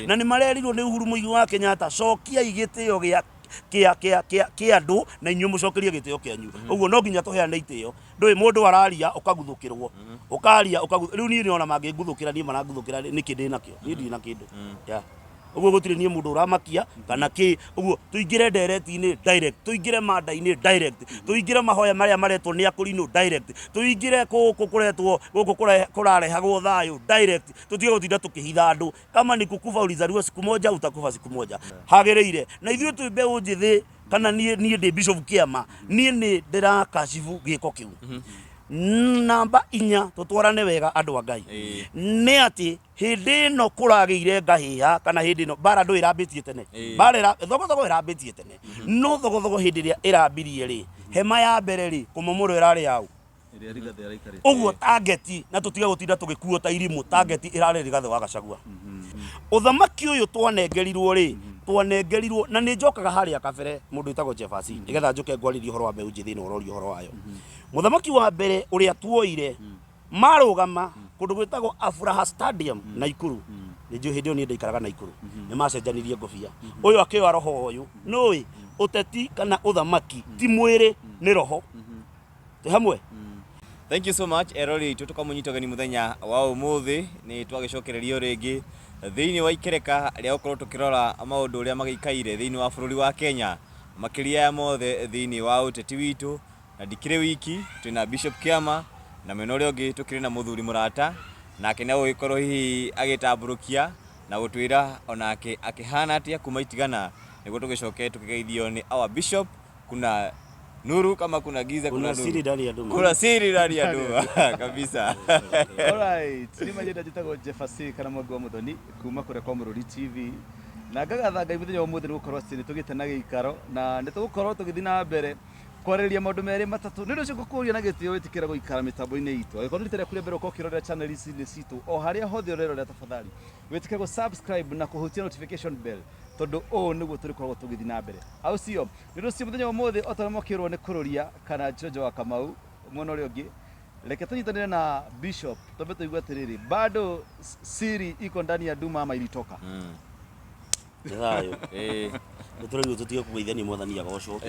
Na nĩ marerirwo nĩ Uhuru Mũigai wa Kenyatta, cokiai gĩtĩo gĩa kĩa kĩa kĩa kĩa andũ na inyuĩ mũcokerie gĩtĩo kĩanyu. Ũguo no nginya tũheane itĩo. Ndũĩ mũndũ araria ũkaguthũkĩrwo, ũkaria ũkaguthũkĩrwo. Rĩu niĩ ona mangĩnguthũkĩra, niĩ maranguthũkĩra nĩkĩ ndĩ nakĩo? Niĩ ndirĩ na kĩndũ. Yeah. Ũguo gũtirĩ niĩ mũndũ ũramakia kana kĩ. Ũguo tũingĩre ndereti-inĩ direct, tũingĩre manda-inĩ direct, tũingĩre mahoya marĩa maretwo nĩ akũrinũ direct, tũingĩre gũkũ kũretwo gũkũ kũrarehagwo thayũ direct, tũtige gũtinda tũkĩhitha andũ. Kama ni kukufa ulizaliwa siku moja, utakufa siku moja. Hagĩrĩire na ithuĩ twĩ mbeũ njĩthĩ, kana niĩ niĩ ndĩ bishop kĩama, niĩ nĩ ndĩrakashibu gĩko kĩu. Namba 4, tũtwarane wega andũ a Ngai, nĩ atĩ hĩndĩ ĩno kũragĩire ngahĩha, kana hĩndĩ ĩno mbara ndũ ĩrambĩtie tene. Mbara thogothogo ĩrambĩtie tene, no thogothogo hĩndĩ ĩrĩa ĩrambirie rĩ, hema ya mbere rĩ, kũmomorwo ĩrarĩ yaũ? Ĩrĩa Rigathĩ araikarĩte. Ũguo target, na tũtige gũtinda tũgĩkuo ta irimũ, target ĩrarĩ Rigathĩ wa Gachagua. Ũthamaki ũyũ twanengerirwo rĩ, twanengerirwo na nĩ njokaga harĩa kabere mũndũ wĩtagwo Jefasi, nĩgetha njũke ngwarĩrie ũhoro wa mbeũ njĩthĩ ĩno ũroria ũhoro wayo. Mũthamaki wa mbere ũrĩa tuoire marũgama kũndũ gwĩtagwo Afuraha Stadium, Naikuru. Nĩ njũĩ hĩndĩ ĩyo niĩ ndaikaraga Naikuru. Nĩ macenjanirie ngobia, ũyũ akĩoya roho ũyũ. Nũĩ ũteti kana ũthamaki ti mwĩrĩ, nĩ roho. Twĩ hamwe. Thank you so much erori aitũ, tũkamũnyita ũgeni mũthenya wa ũmũthĩ. Nĩ twagĩcokererio rĩngĩ thĩinĩ wa ikereka rĩa gũkorwo tũkĩrora maũndũ ũrĩa magĩikaire thĩinĩ wa bũrũri wa Kenya, makĩria ya mothe thĩinĩ wa ũteti witũ. Na ndikĩrĩ wiki, twĩna Bishop Kĩama, na mwena ũrĩa ũngĩ tũkĩrĩ na mũthuri mũrata, nake nĩ agũgĩkorwo hihi agĩtambũrũkia na gũtwĩra onake akĩhana atĩa kuma itigana, nĩguo tũgĩcoke tũkĩgeithio nĩ our bishop. Kuna nuru kama kuna giza, kuna Kuna nuru. siri ndani ya nduma. Kuna siri ndani ya nduma kabisa. Alright, nĩ majenda njĩtagwo Jefasi kana Mwangi wa Mũthoni kuma kũrĩa kwa Mũrũri TV, na ngagatha Ngai mũthenya wa ũmũthĩ nĩ gũkorwo atĩ nĩ tũgĩte na gĩikaro na nĩ tũgũkorwo tũgĩthiĩ na mbere kwarĩrĩria maũndũ merĩ matatũ. Nĩ ũndũ ũcio ngũkũria na gĩtĩo wĩtĩkĩre gũikara mĩtambo-inĩ itũ. Angĩkorwo nĩ rita rĩaku rĩa mbere ũkorwo ũkĩrorera channel ici citũ, o harĩa hothe ũrerorera, tafadhali wĩtĩkĩre gũ subscribe na kũhutia notification bell, tondũ ũũ nĩguo tũrĩkoragwo tũgĩthiĩ na mbere. Au sio? Nĩ ũndũ ũcio mũthenya wa ũmũthĩ, o ta ũrĩa mwakĩrwo nĩ kũrũria kana Njonjo wa Kamau mwena ũrĩa ũngĩ, reke tũnyitanĩre na Bishop twambe tũigue atĩrĩrĩ, bado siri iko ndani ya nduma ama ilitoka? Nĩ thayũ. Nĩ tũraigua tũtige kũgeithania, Mwathani agocwo.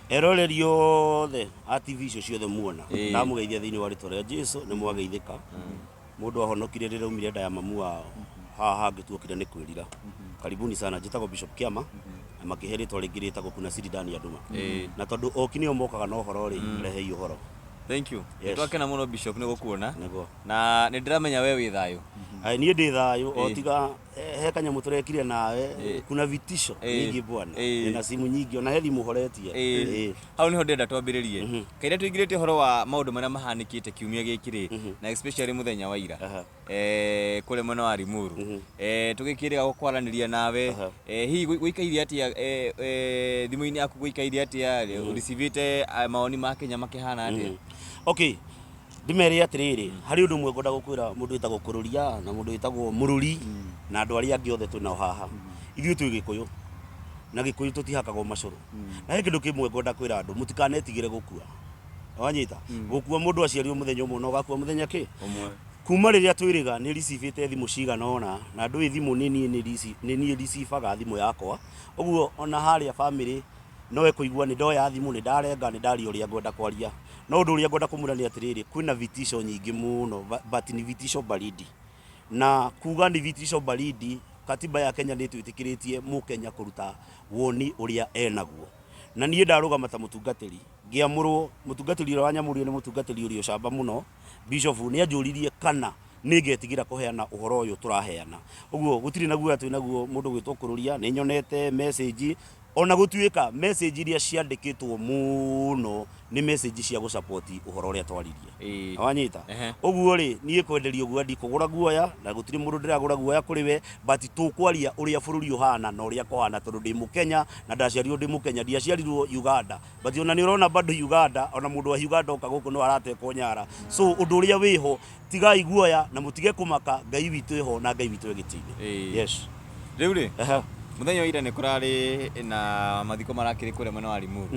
Eroreri othe a TV icio ciothe muona, ndamũgeithia thĩinĩ wa rĩtwa rĩa Jesu, nĩ mwageithĩka. Mũndũ ahonokire rĩrĩa aumire nda ya mamu wao. Haha hangĩ tuokire nĩ kwĩrira. Karibuni sana. Njĩtagwo Bishop Kĩama, na makĩhe rĩtwa rĩngĩ rĩtagwo Kuna Siri Ndani ya Nduma. Na tondũ oki nĩo mokaga na ũhoro rĩ, rehei ũhoro. Thank you. Yes. Twakena mũno Bishop nĩ gũkuona. Nĩguo. Na nĩ ndĩramenya we wĩ thayũ. Ai, niĩ ndĩ thayũ o tiga he kanyamũ tũrekire nawe. Kuna vitisho nyingi bwana. Nina simu nyingi, ona he thimũ horetie. Hau niho ndĩrenda twambĩrĩrie. Kaira tũingĩrĩte ũhoro wa maũndũ marĩa mahanĩkĩte kiumia gĩkĩ rĩ, na especially mũthenya wa ira kũrĩa mwena wa Limuru. Tũgĩkĩrĩga gũkwaranĩria nawe. Hihi gũikaire atĩa thimũ-inĩ yaku, gũikaire atĩa, ũricivĩte mawoni ma Kenya makĩhana atĩa? Okay, ndĩmere atĩrĩrĩ, harĩ ũndũ ũmwe ngwenda gũkwĩra, mũndũ wĩtagwo kũrũria na mũndũ wĩtagwo mũrũri na andũ arĩa angĩ othe twĩnao haha. Ithuĩ twĩ Gĩkũyũ, na Gĩkũyũ tũtihakagwo macũrũ. Na he kĩndũ kĩmwe ngwenda kwĩra andũ, mũtikanetigĩre gũkua. Wanyita? Gũkua, mũndũ aciarirwo mũthenya ũmwe na ũgakua mũthenya kĩ? Ũmwe. Kuma rĩrĩa twĩrĩga nĩ ricibĩte thimũ cigana ũna, na ndũĩ thimũ nĩ niĩ nĩ niĩ ricibaga thimũ yakwa. Ũguo ona harĩa bamĩrĩ no ĩkũigua nĩ ndoya thimũ, nĩ ndarenga, nĩ ndaria ũrĩa ngwenda kwaria. No ũndũ ũrĩa ngwenda kũmwĩra nĩ atĩrĩrĩ, kwĩna vitisho nyingĩ mũno, but ni vitisho baridi. Na kuga ni vitisho baridi, katiba ya Kenya nĩ ĩtwĩtĩkĩrĩtie mũkenya kũruta woni ũrĩa enaguo. Na niĩ ndarũgama ta mũtungatĩri, ngĩamũrwo, mũtungatĩri ũrĩa wanyamũrire nĩ mũtungatĩri ũrĩ ũcamba mũno, Bishop, nĩ anjũririe kana nĩ ngetigĩra kũheana ũhoro ũyũ tũraheana. Ũguo gũtirĩ na guoya twĩ naguo mũndũ gwĩtwo kũrũria, nĩ nyonete message, ona gũtuĩka message iria ciandĩkĩtwo mũno nĩ message cia gũ-support ũhoro ũrĩa twaririe. Wanyita? Ũguo rĩ, niĩ kwenderio guoya ndikũgũra guoya, na gũtirĩ mũndũ ndĩragũra guoya kũrĩ we, but tũkwaria ũrĩa bũrũri ũhana na ũrĩa kũhana, tondũ ndĩ Mũkenya na ndaciarirwo ndĩ Mũkenya, ndiaciarirwo Uganda. But ona nĩ ũrona bado Uganda, ona mũndũ wa Uganda oka gũkũ no aratekwo nyara. So ũndũ ũrĩa wĩho, tigai guoya na mũtige kũmaka, Ngai witũ ĩho na Ngai witũ e gĩtĩ-inĩ. Yes. Rĩu rĩ, mũthenya wa ira nĩ kũrarĩ na mathiko marakĩrĩ kũrĩa mwena wa Limuru.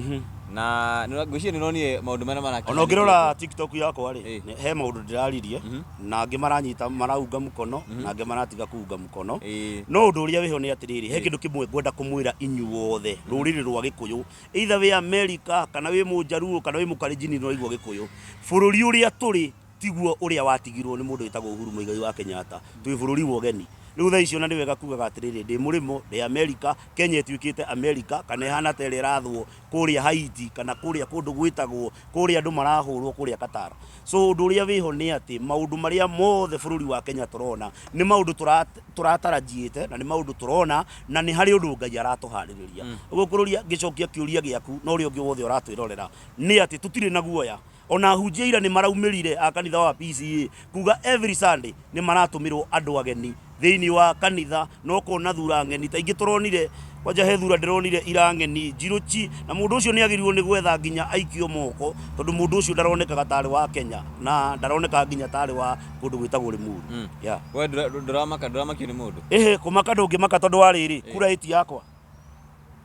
Na ngwĩciria nĩ ũronire maũndũ marĩa marakĩhanĩkĩte. Ona ũngĩrora TikTok yakwa rĩ, he maũndũ ndĩraririe na angĩ maranyita maraunga mkono na angĩ maratiga kuunga mkono. No ũndũ ũrĩa wĩho nĩ atĩrĩrĩ, he kĩndũ kĩmwe ngwenda kũmwĩra inyuothe rũrĩrĩ rwa Gĩkũyũ, either wĩ America kana wĩ Mũnjaruo kana wĩ Mũkalenjin na ũraigua Gĩkũyũ, bũrũri ũrĩa tũrĩ tiguo ũrĩa watigirwo nĩ mũndũ wĩtagwo Uhuru Muigai wa Kenyatta. Twĩ bũrũri wa ũgeni. Rĩu thaa ici ona nĩ wega kugaga atĩrĩrĩ, ndĩ mũrĩmo, ndĩ America, Kenya ĩtuĩkĩte America kana ĩhana ta ĩrĩa ĩrathwo kũrĩa Haiti kana kũrĩa kũndũ gwĩtagwo kũrĩa andũ marahũrwo kũrĩa Qatar. So ũndũ ũrĩa wĩho nĩ atĩ maũndũ marĩa mothe bũrũri wa Kenya tũrona nĩ maũndũ tũratarajiĩte na nĩ maũndũ tũrona na nĩ harĩ ũndũ Ngai aratũharĩrĩria. Ũguo kũrũria ngĩcokia kĩũria gĩaku na ũrĩa ũngĩ wothe ũratwĩrorera nĩ atĩ tũtirĩ na guoya. Ona ahunjia ira nĩ maraumĩrire a kanitha wa PCEA kuga every Sunday nĩ maratũmĩrwo andũ ageni thĩinĩ wa kanitha na ũkona thura ng'eni ta ingĩ tũronire kwanja he thura ndĩronire ira ng'eni njirũ chi na mũndũ ũcio nĩ agĩrĩirwo nĩ gwetha nginya aikio moko tondũ mũndũ ũcio ndaronekaga tarĩ wa Kenya na ndaronekaga nginya tarĩ wa kũndũ gwĩtagwo Limuru. Yeah. We ndũramaka ndũramakio nĩ mũndũ? Ĩhĩ kũmaka ndũngĩmaka tondũ wa rĩrĩ kura ĩti yakwa.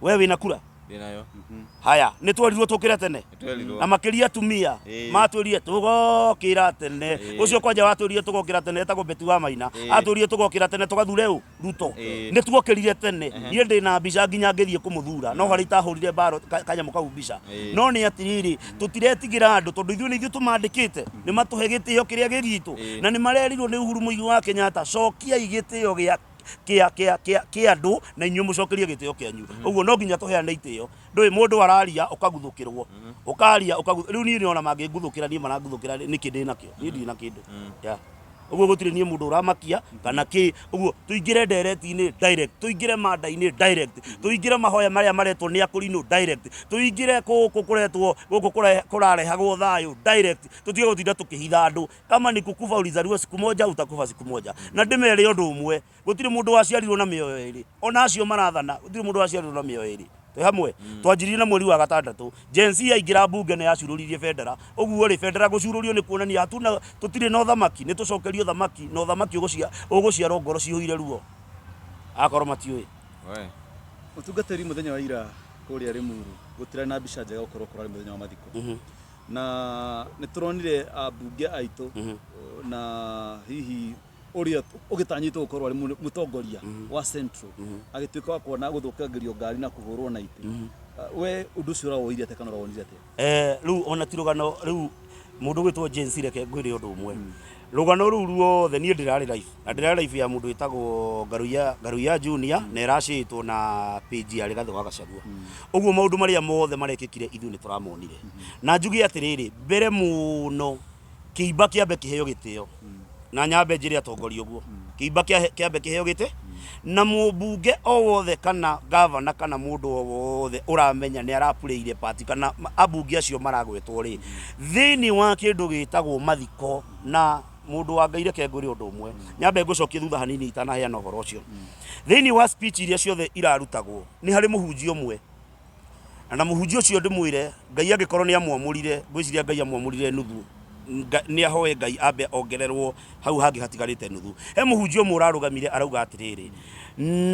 We wĩna kura? Ndĩnayo. Haya, nĩ twerirwo tũkĩre tene. Nĩtwerirwo. Na makĩria atumia matwĩrire tũgokĩra tene. Ũcio kwanja watwĩrire tũgokĩra tene etagwo Betty wa Maina. Atwĩrire tũgokĩra tene tũgathure ũ? Ruto. Nĩ tuokĩrire tene. Niĩ ndĩ na mbica nginya ngĩthiĩ kũmũthura. No harĩa itahũrire mbaro kanyamũ kau mbica. No nĩ atĩrĩrĩ, tũtiretigĩra andũ tondũ ithuĩ nĩ ithuĩ tũmandĩkĩte. Nĩ matũhe gĩtĩo kĩrĩa gĩ gitũ. Na nĩ marerirwo nĩ Uhuru Muigai wa Kenyatta, cokiai gĩtĩo gĩa kĩa kĩa kĩa kĩa andũ na inyuĩ mũcokerie gĩtĩo kĩanyu. Ũguo no nginya tũheane itĩo. Ndũĩ mũndũ araria ũkaguthũkĩrwo. Ũkaria ũkaguthũkĩrwo. Rĩu niĩ ona mangĩnguthũkĩra niĩ maranguthũkĩra nĩkĩ ndĩ nakĩo? Niĩ ndirĩ na kĩndũ. Yeah. Ũguo gũtirĩ niĩ mũndũ ũramakia kana kĩ. Ũguo tũingĩre ndereti-inĩ direct, tũingĩre manda-inĩ direct, tũingĩre mahoya marĩa maretwo nĩ akũrinũ direct, tũingĩre gũkũ kũretwo gũkũ kũrarehagwo thayũ direct, tũtige gũtinda tũkĩhitha andũ. Kama ni kukufa ulizaliwa siku moja utakufa siku moja. Na ndĩmere ũndũ ũmwe, gũtirĩ mũndũ waciarirwo na mĩoyo ĩrĩ. Ona acio marathana, gũtirĩ mũndũ waciarirwo na mĩoyo ĩrĩ. Twĩ hamwe? Twanjirie na mweri wa gatandatũ. Gen Z yaingĩra mbunge nĩ yacurũririe bendera. Ũguo rĩ, bendera gũcurũrio nĩ kuonania hatuna, tũtirĩ na ũthamaki, nĩ tũcokerio ũthamaki, na ũthamaki ũgũciarwo ngoro cihũire ruo. Akorwo matiũĩ. We. Mũtungatĩri mũthenya wa ira kũrĩa Limuru gũtirarĩ na mbica njega gũkorwo kũrarĩ mũthenya wa mathiko. Na nĩ tũronire ambunge aitũ na hihi ũrĩa ũgĩtanyĩtwo gũkorwo arĩ mũtongoria wa Central agĩtuĩka wa kuona gũthũkangĩrio ngari na kũhũrwo na itĩ. We ũndũ ũcio ũrawoire atĩa kana ũrawonire atĩa? Rĩu ona ti rũgano rĩu mũndũ ũgwĩtwo James reke ngwĩre ũndũ ũmwe. Rũgano rũu ruothe niĩ ndĩrarĩ live na ndĩrarĩ live ya mũndũ wĩtagwo Ngaruiya Ngaruiya Junior na ĩracĩtwo na page ya Rigathĩ wa Gachagua. Ũguo maũndũ marĩa mothe marekĩkire ithuĩ nĩ tũramonire. Na njuge atĩrĩrĩ, mbere mũno kĩimba kĩambe kĩheo gĩtĩo na nyambe njĩre atongoria ũguo kĩimba kĩambe kĩheo gĩtĩ na mũmbunge o wothe kana gavana kana mũndũ o wothe ũramenya nĩ arapurĩire pati kana ambunge acio maragwetwo rĩ thĩinĩ wa kĩndũ gĩtagwo mathiko na mũndũ wa Ngai reke ngwĩre ũndũ ũmwe nyambe ngũcokie thutha hanini itanaheana ũhoro ũcio thĩinĩ wa speech iria ciothe irarutagwo nĩ harĩ mũhunjia ũmwe Na mũhunjia ũcio ndĩmwĩre, Ngai angĩkorwo nĩ amwamũrire, ngwĩciria Ngai amwamũrire nuthu, nĩ ahoe Ngai ambe ongererwo hau hangĩ hatigarĩte nuthu. He mũhunjia ũmwe ũrarũgamire arauga atĩrĩrĩ,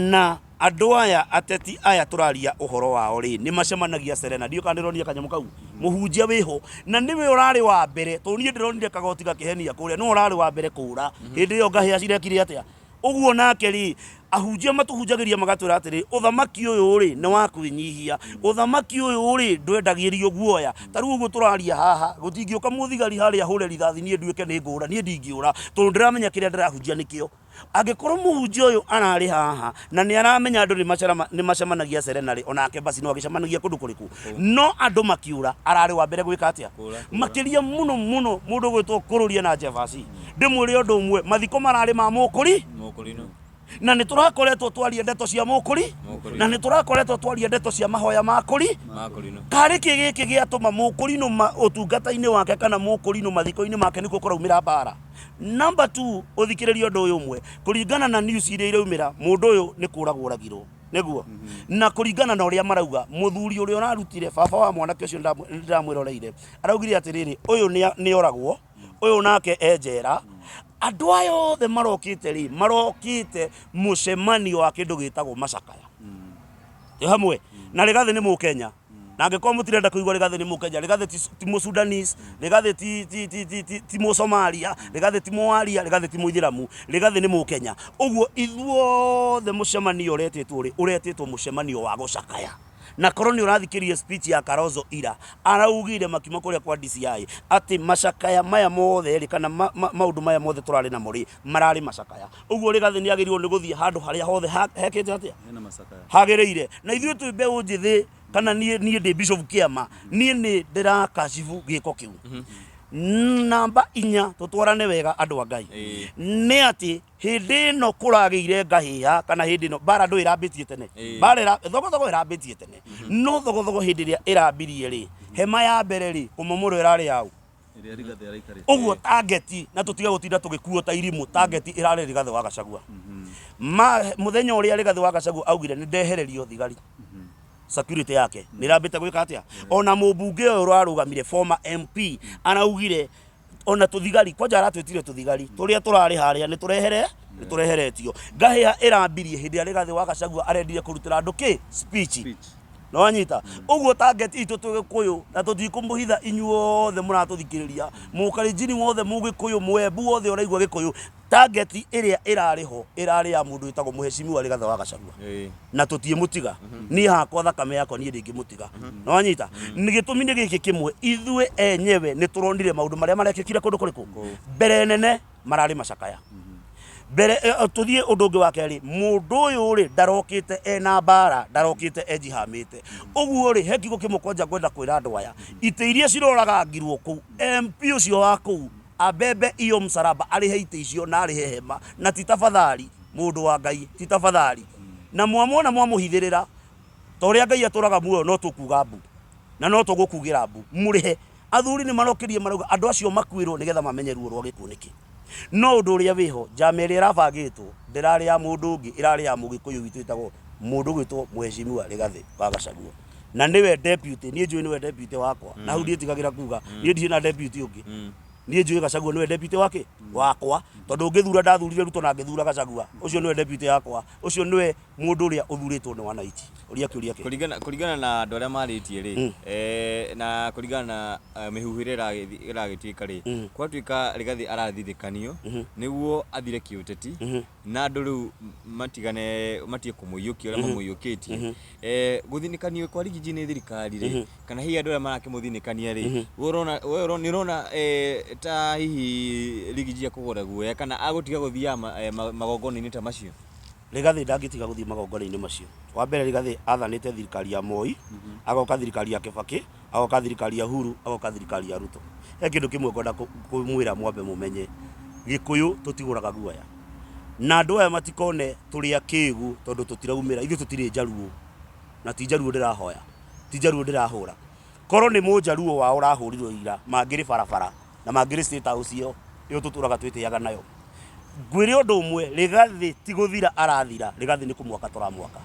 na andũ aya ateti aya tũraria ũhoro wao rĩ, nĩ macemanagia Serena. Ndiũĩ kana ndĩronire kanyamũ kau. Mũhunjia wĩho, na nĩwe ũrarĩ wa mbere, tondũ niĩ ndĩronire kagoti gakĩhenia kũrĩa, nĩwe ũrarĩ wa mbere kũra. Hĩndĩ ĩyo ngahĩa cirekire atĩa? Ũguo nake rĩ, ahunjia matũhunjagĩria magatwĩra atĩrĩ, ũthamaki ũyũ rĩ, nĩ wa kwĩnyihia, ũthamaki ũyũ rĩ, ndwendagĩrio guoya. Ta rĩu ũguo tũraria haha, gũtingĩũka mũthigari harĩa ahũre rithathi niĩ nduĩke nĩ ngũra, niĩ ndingĩũra, tondũ ndĩramenya kĩrĩa ndĩrahunjia nĩkĩo. Angĩkorwo mũhunjia ũyũ ararĩ haha na nĩ aramenya andũ nĩ macemanagia Serena rĩ, onake basi no agĩcemanagia kũndũ kũrĩkũ? No andũ makĩũra, ararĩ wa mbere gwĩka atĩa? Makĩria mũno mũno mũndũ ũgwĩtwo Kũrũria na Jebasi. Ndĩmwĩre ũndũ ũmwe, mathiko mararĩ ma mũkũri, Mũkũrinũ. na nĩ tũrakoretwo twaria ndeto cia mũkũri, Mũkũrinũ. na nĩ tũrakoretwo twaria ndeto cia mahoya ma kũri. Makũrinũ. Karĩ kĩ gĩkĩ gĩatũma mũkũrinũ ũtungata-inĩ wake kana mũkũrinũ mathiko-inĩ make nĩkuo kũraumĩra mbara? Number 2, ũthikĩrĩrie ũndũ ũyũ ũmwe, kũringana na news iria iraumĩra, mũndũ ũyũ nĩ kũragwo oragirwo. Nĩguo. Na kũringana na ũrĩa marauga, mũthuri ũrĩa ũrarutire, baba wa mwanake ũcio ndĩramwĩroreire, araugire atĩrĩrĩ, ũyũ nĩ oragwo, ũyũ nake e njera. Andũ aya othe marokĩte rĩ, marokĩte mũcemanio wa kĩndũ gĩtagwo macakaya. Twĩ hamwe? Na Rigathĩ nĩ Mũkenya. Na angĩkorwo mũtirenda kũigua Rigathĩ nĩ Mũkenya, Rigathĩ ti, ti Mũsudanese, Rigathĩ ti, ti, ti, ti, ti, ti Mũsomalia, Rigathĩ ti Mũaria, Rigathĩ ti Mũithĩramu, Rigathĩ nĩ Mũkenya. Ũguo ithuothe mũcemanio ũretĩtwo rĩ, ũretĩtwo mũcemanio wa gũcakaya. Na korwo nĩ ũrathikĩrĩria speech ya Kalonzo ira, araugire makiuma kũrĩa kwa DCI atĩ macakaya maya mothe rĩ, kana ma, ma, maũndũ maya mothe tũrarĩ namo rĩ, mararĩ macakaya. Ũguo Rigathĩ nĩ agĩrĩirwo nĩ gũthiĩ handũ harĩa hothe hekĩte atĩa? Hena macakaya. Hagĩrĩire. Na ithuĩ twĩ mbeũ njĩthĩ kana niĩ niĩ ndĩ bishop kĩama, niĩ nĩ ndĩrakashibu gĩko kĩu. Namba inya, tũtwarane wega andũ a Ngai. Nĩ atĩ hĩndĩ ĩno kũragĩire ngahĩha kana hĩndĩ ĩno mbara ndũĩ ĩrambĩtie tene. Mbara ĩra, thogothogo ĩrambĩtie tene. No thogothogo hĩndĩ ĩrĩa ĩrambirie rĩ, hema ya mbere rĩ, kũmomorwo ĩrarĩ yaũ? Ĩrĩa Rigathĩ araikarĩte. Ũguo target, na tũtige gũtinda tũgĩkuo ta irimũ, target ĩrarĩ Rigathĩ wa Gachagua. Ma, mũthenya ũrĩa Rigathĩ wa Gachagua augire nĩ ndehererio thigari, security yake nĩ ĩrambĩte gwĩka atĩa? Ona mũmbunge ũyũ ũrarũgamire, former MP, araugire ona tũthigari, kwanja aratwĩtire tũthigari tũrĩa tũrarĩ harĩa nĩ tũrehere, nĩ tũreheretio. Ngahĩha ĩrambirie hĩndĩ ĩrĩa Rigathĩ wa Gachagua arendire kũrutĩra andũ kĩ? Speech. Speech. Nĩwanyita? Ũguo target itũ twĩ Gĩkũyũ, na tũtikũmũhitha inyuothe mũratũthikĩrĩria, Mũkalenjini wothe, Mũgĩkũyũ, Mũembu wothe ũraigua Gĩkũyũ, target ĩrĩa ĩrarĩ ho ĩrarĩ ya mũndũ wĩtagwo Mũheshimiwa Rigathĩ wa Gachagua. Na tũtiĩmũtiga. Niĩ hakwa thakame yakwa niĩ ndingĩmũtiga. Nĩwanyita? Gĩtũmi nĩ gĩkĩ kĩmwe, ithuĩ enyewe nĩtũronire maũndũ marĩa marekĩkire kũndũ kũrĩkũ? Mbere nene mararĩ macakaya. Mbere tũthiĩ ũndũ ũngĩ wa kerĩ, mũndũ ũyũ rĩ ndarokĩte ena mbara, ndarokĩte ejihamĩte. Ũguo rĩ, he kiugo kĩmwe kwanja ngwenda kwĩra andũ aya, itĩ iria ciroragangirwo kũu, MP ũcio wa kũu abebe iyo msalaba, arĩhe itĩ icio na arĩhe hema, na ti tafadhali, mũndũ wa Ngai, ti tafadhali. Na mwamwona mwamũhithĩrĩra, ta ũrĩa Ngai atũraga muoyo no tũkuga mbu, na no tũgũkugĩra mbu, mũrĩhe. Athuri nĩ marokĩrie marauga andũ acio makuĩrwo nĩgetha mamenye ruo rwa gĩkuũ nĩkĩ. No ũndũ ũrĩa wĩho, njama ĩrĩa ĩrabangĩtwo ndĩrarĩ ya mũndũ ũngĩ, ĩrarĩ ya mũgĩkũyũ witũ wĩtagwo mũndũ ũgwĩtwo Mheshimiwa Rigathĩ wa Gachagua. Na nĩwe deputy, niĩ njũĩ nĩwe deputy wakwa. Na hau ndiĩtigagĩra kuga, niĩ ndirĩ na deputy ũngĩ. Niĩ njũĩ Gachagua nĩwe deputy wake? Wakwa. Tondũ ngĩthura ndathurire Ruto na ngĩthura Gachagua. Ũcio nĩwe deputy yakwa. Ũcio nĩwe mũndũ ũrĩa ũthurĩtwo nĩ wananchi. Ũria kĩũria kĩngĩ. Kũringana kũringana na andũ arĩa marĩtie rĩ, eh, na kũringana na eh, mĩhuhu ĩrĩa ĩragĩthi- ĩragĩtuĩka rĩ, gwatuĩka Rigathĩ arathithĩkanio nĩguo athire kĩũteti na andũ rĩu matigane matige kũmũiyũkia ũrĩa mamũiyũkĩtie. Eh, gũthinĩkanio kwa Rigiji nĩ thirikari rĩ, kana hihi andũ arĩa marakĩmũthinĩkania rĩ, we ũrona we ũrona nĩ ũrona eh, ta hihi Rigiji akũgũra guoya kana agũtiga gũthiaga ma- eh, ma- magongona-inĩ ta macio? Rigathĩ ndangĩtiga gũthiĩ magongona-inĩ macio. Wa mbere Rigathĩ athanĩte thirikari ya Moi, agoka thirikari ya Kĩbakĩ, agoka thirikari ya Uhuru, agoka thirikari ya Ruto. He kĩndũ kĩmwe ngwenda kũmwĩra mwambe mũmenye, Gĩkũyũ tũtigũraga guoya. Na andũ aya matikone tũrĩ akĩgu tondũ tũtiraumĩra, ithuĩ tũtirĩ njaruo, na ti njaruo ndĩrahoya, ti njaruo ndĩrahũra. Korwo nĩ mũnjaruo wao ũrahũrirwo ira, mangĩrĩ barabara. na mangĩrĩ State House ĩyo ĩyo tũtũraga twĩtĩaga nayo. Ngwĩre ũndũ ũmwe, Rigathĩ ti gũthira arathira, Rigathĩ nĩ kũmwaka tũramwaka.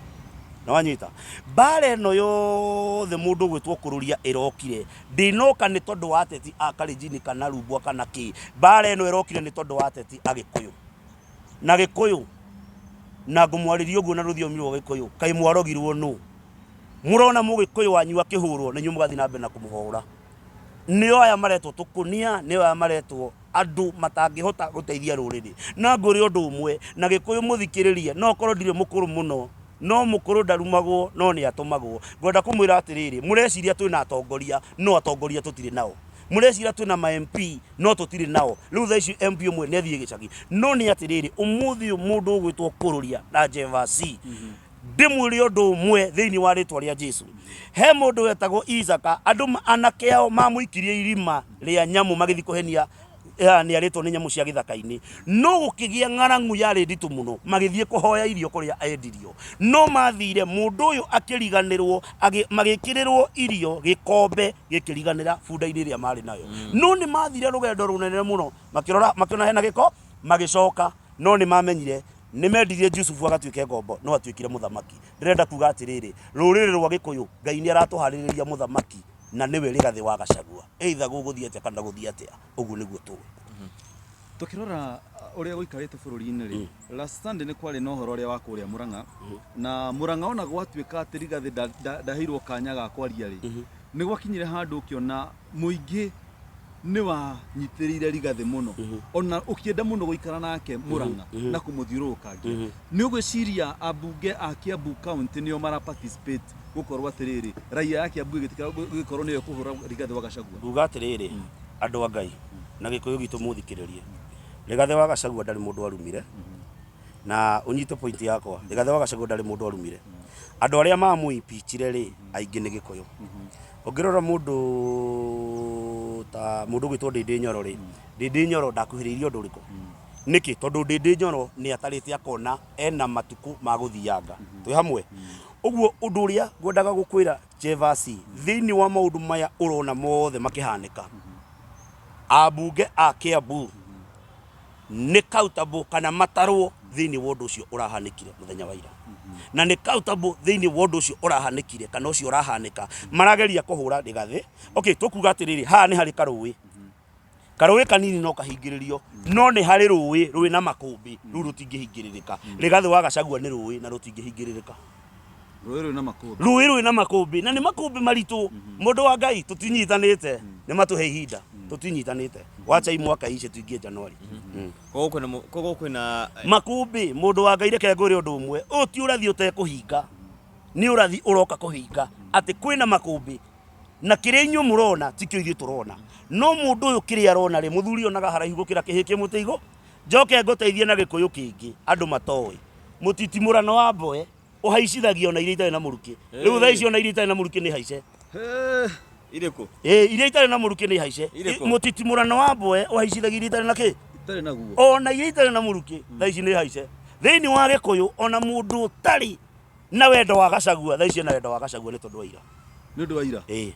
Nĩ wanyita? Mbara ĩno yothe mũndũ ũgwĩtwo Kũrũria ĩrokire, ndĩnoka nĩ tondũ wa ateti a Kalenjin kana Rumbwa kana kĩ. Mbara ĩno ĩrokire nĩ tondũ wa ateti a Gĩkũyũ. Na Gĩkũyũ, na ngũmwarĩria ũguo na rũthiomi rwa Gĩkũyũ, kaĩ mwarogirwo nũ? Mũrona Mũgĩkũyũ wanyu akĩhũrwo, na inyuĩ mũgathiĩ na mbere na kũmũhũra. Nĩo aya maretwo tũkũnia, nĩo aya maretwo andũ matangĩhota gũteithia rũrĩrĩ. Na ngwĩre ũndũ ũmwe, na Gĩkũyũ mũthikĩrĩrie, no korwo ndirĩ mũkũrũ mũno, no mũkũrũ ndarumagwo no nĩ atũmagwo. Ngwenda kũmwĩra atĩrĩrĩ, mũreciria twĩna atongoria, no atongoria tũtirĩ nao. Mũreciria twĩna ma MP, no tũtirĩ nao. Rĩu thaa ici MP ũmwe nĩ athiĩ gĩcagi. No nĩ atĩrĩrĩ, ũmũthĩ ũyũ mũndũ ũgwĩtwo Kũrũria na Jevasi, Ndĩmwĩre ũndũ ũmwe thĩinĩ wa rĩtwa rĩa Jesu. He mũndũ wetagwo Isaka, andũ anake ao mamũikirie irima rĩa nyamũ magĩthiĩ kũhenia nĩ arĩtwo nĩ nyamũ cia gĩthaka-inĩ. No gũkĩgĩa ng'arangu yarĩ nditũ mũno, magĩthiĩ kũhoya irio kũrĩa endirio. No mathire, mũndũ ũyũ akĩriganĩrwo, magĩkĩrĩrwo irio gĩkombe gĩkĩriganĩra bunda-inĩ ĩrĩa marĩ nayo. No nĩ mathire rũgendo rũnene mũno, makĩrora makĩona hena gĩko, magĩcoka, no nĩ mamenyire Nĩ mendirie Jusufu agatuĩke ngombo, no atuĩkire mũthamaki. Ndĩrenda kuga atĩrĩrĩ, rũrĩrĩ rwa Gĩkũyũ, Ngai nĩ aratũharĩrĩria mũthamaki na nĩwe Rĩgathĩ wa Gachagua. Either gũgũthiĩ atĩa kana gũthiĩ atĩa, ũguo nĩguo tũĩ. Tũkĩrora Ũrĩa gũikarĩte bũrũri-inĩ rĩ, last Sunday nĩ kwarĩ na ũhoro ũrĩa wa kũrĩa Murang'a, na Murang'a ona gwatuĩka atĩ Rigathĩ ndaheirwo kanya ga kwaria rĩ, nĩ gwakinyire handũ ũkĩona mũingĩ nĩ wanyitĩrĩire Rigathĩ mũno, ona ũkĩenda mũno gũikara nake Murang'a na kũmũthiũrũrũkangia. Nĩ ũgwĩciria ambunge a Kiambu County nĩo mara participate gũkorwo atĩrĩrĩ, raia ya Kiambu ĩgĩtĩkĩra gũgĩkorwo nĩyo ĩkũhũra Rigathĩ wa Gachagua? Nguga atĩrĩrĩ, andũ a Ngai, na Gĩkũyũ gitũ mũthikĩrĩrie, Rigathĩ wa Gachagua ndarĩ mũndũ arumire, na ũnyite point yakwa, Rigathĩ wa Gachagua ndarĩ mũndũ arumire. Andũ arĩa mamũ impeachire rĩ, aingĩ nĩ Gĩkũyũ. Ũngĩrora mũndũ ta mũndũ ũgwĩtwo Ndĩndĩ Nyoro rĩ, Ndĩndĩ Nyoro ndakuhĩrĩirie ũndũ ũrĩkũ? Nĩkĩ? Tondũ Ndĩndĩ Nyoro nĩ atarĩte akona ena matukũ ma gũthianga. Twĩ hamwe? Ũguo ũndũ ũrĩa ngwendaga gũkwĩra Jevasi, thĩinĩ wa maũndũ maya ũrona mothe makĩhanĩka, ambunge a Kiambu nĩ countable kana matarwo thĩinĩ wa ũndũ ũcio ũrahanĩkire mũthenya wa ira, na nĩ countable thĩinĩ wa ũndũ ũcio ũrahanĩkire kana ũcio ũrahanĩka marageria kũhũra Rigathĩ. Okay, tũkuga atĩrĩrĩ, haha nĩ harĩ karũĩ, karũĩ kanini no kahingĩrĩrio, no nĩ harĩ rũĩ rwĩ na makũmbĩ, rũu rũtingĩhingĩrĩrĩka. Rigathĩ wa Gachagua nĩ rũĩ na rũtingĩhingĩrĩrĩka. Rũĩ rwĩ na makũmbĩ. Rũĩ rwĩ na makũmbĩ, na nĩ makũmbĩ maritũ. Mũndũ wa Ngai, tũtinyitanĩte, nĩ matũhe ihinda, tũtinyitanĩte, wachai mwaka ici tuingie Januari. Koguo kwĩna koguo kwĩna makũmbĩ. Mũndũ wa Ngai, reke ngwĩre ũndũ ũmwe, ũyũ ti ũrathi ũtekũhinga, nĩ ũrathi ũroka kũhinga atĩ kwĩna makũmbĩ, na kĩrĩa inyuĩ mũrona tikĩo ithuĩ tũrona. No mũndũ ũyũ kĩrĩa arona rĩ, mũthuri onaga haraihu gũkĩra kĩhĩ kĩ mũtĩ igũ. Njoke ngũteithie na Gĩkũyũ kĩngĩ andũ matoĩ, mũtitimũrano wa mboe ũhaicithagia ona iria itarĩ na mũrukĩ. Rĩu thaa ici ona iria itarĩ na mũrukĩ nĩ haice. Irĩkũ? Ĩĩ, iria itarĩ na mũrukĩ nĩ haice. Irĩkũ? Mũtitimũrano wa mboe ũhaicithagia iria itarĩ na kĩ? Itarĩ naguo. Ona iria itarĩ na mũrukĩ thaa ici nĩ haice. Thĩinĩ wa Gĩkũyũ ona mũndũ ũtarĩ na wendo wa Gachagua thaa ici ena wendo wa Gachagua nĩ tondũ wa ira. Nĩ ũndũ wa ira. Ĩĩ.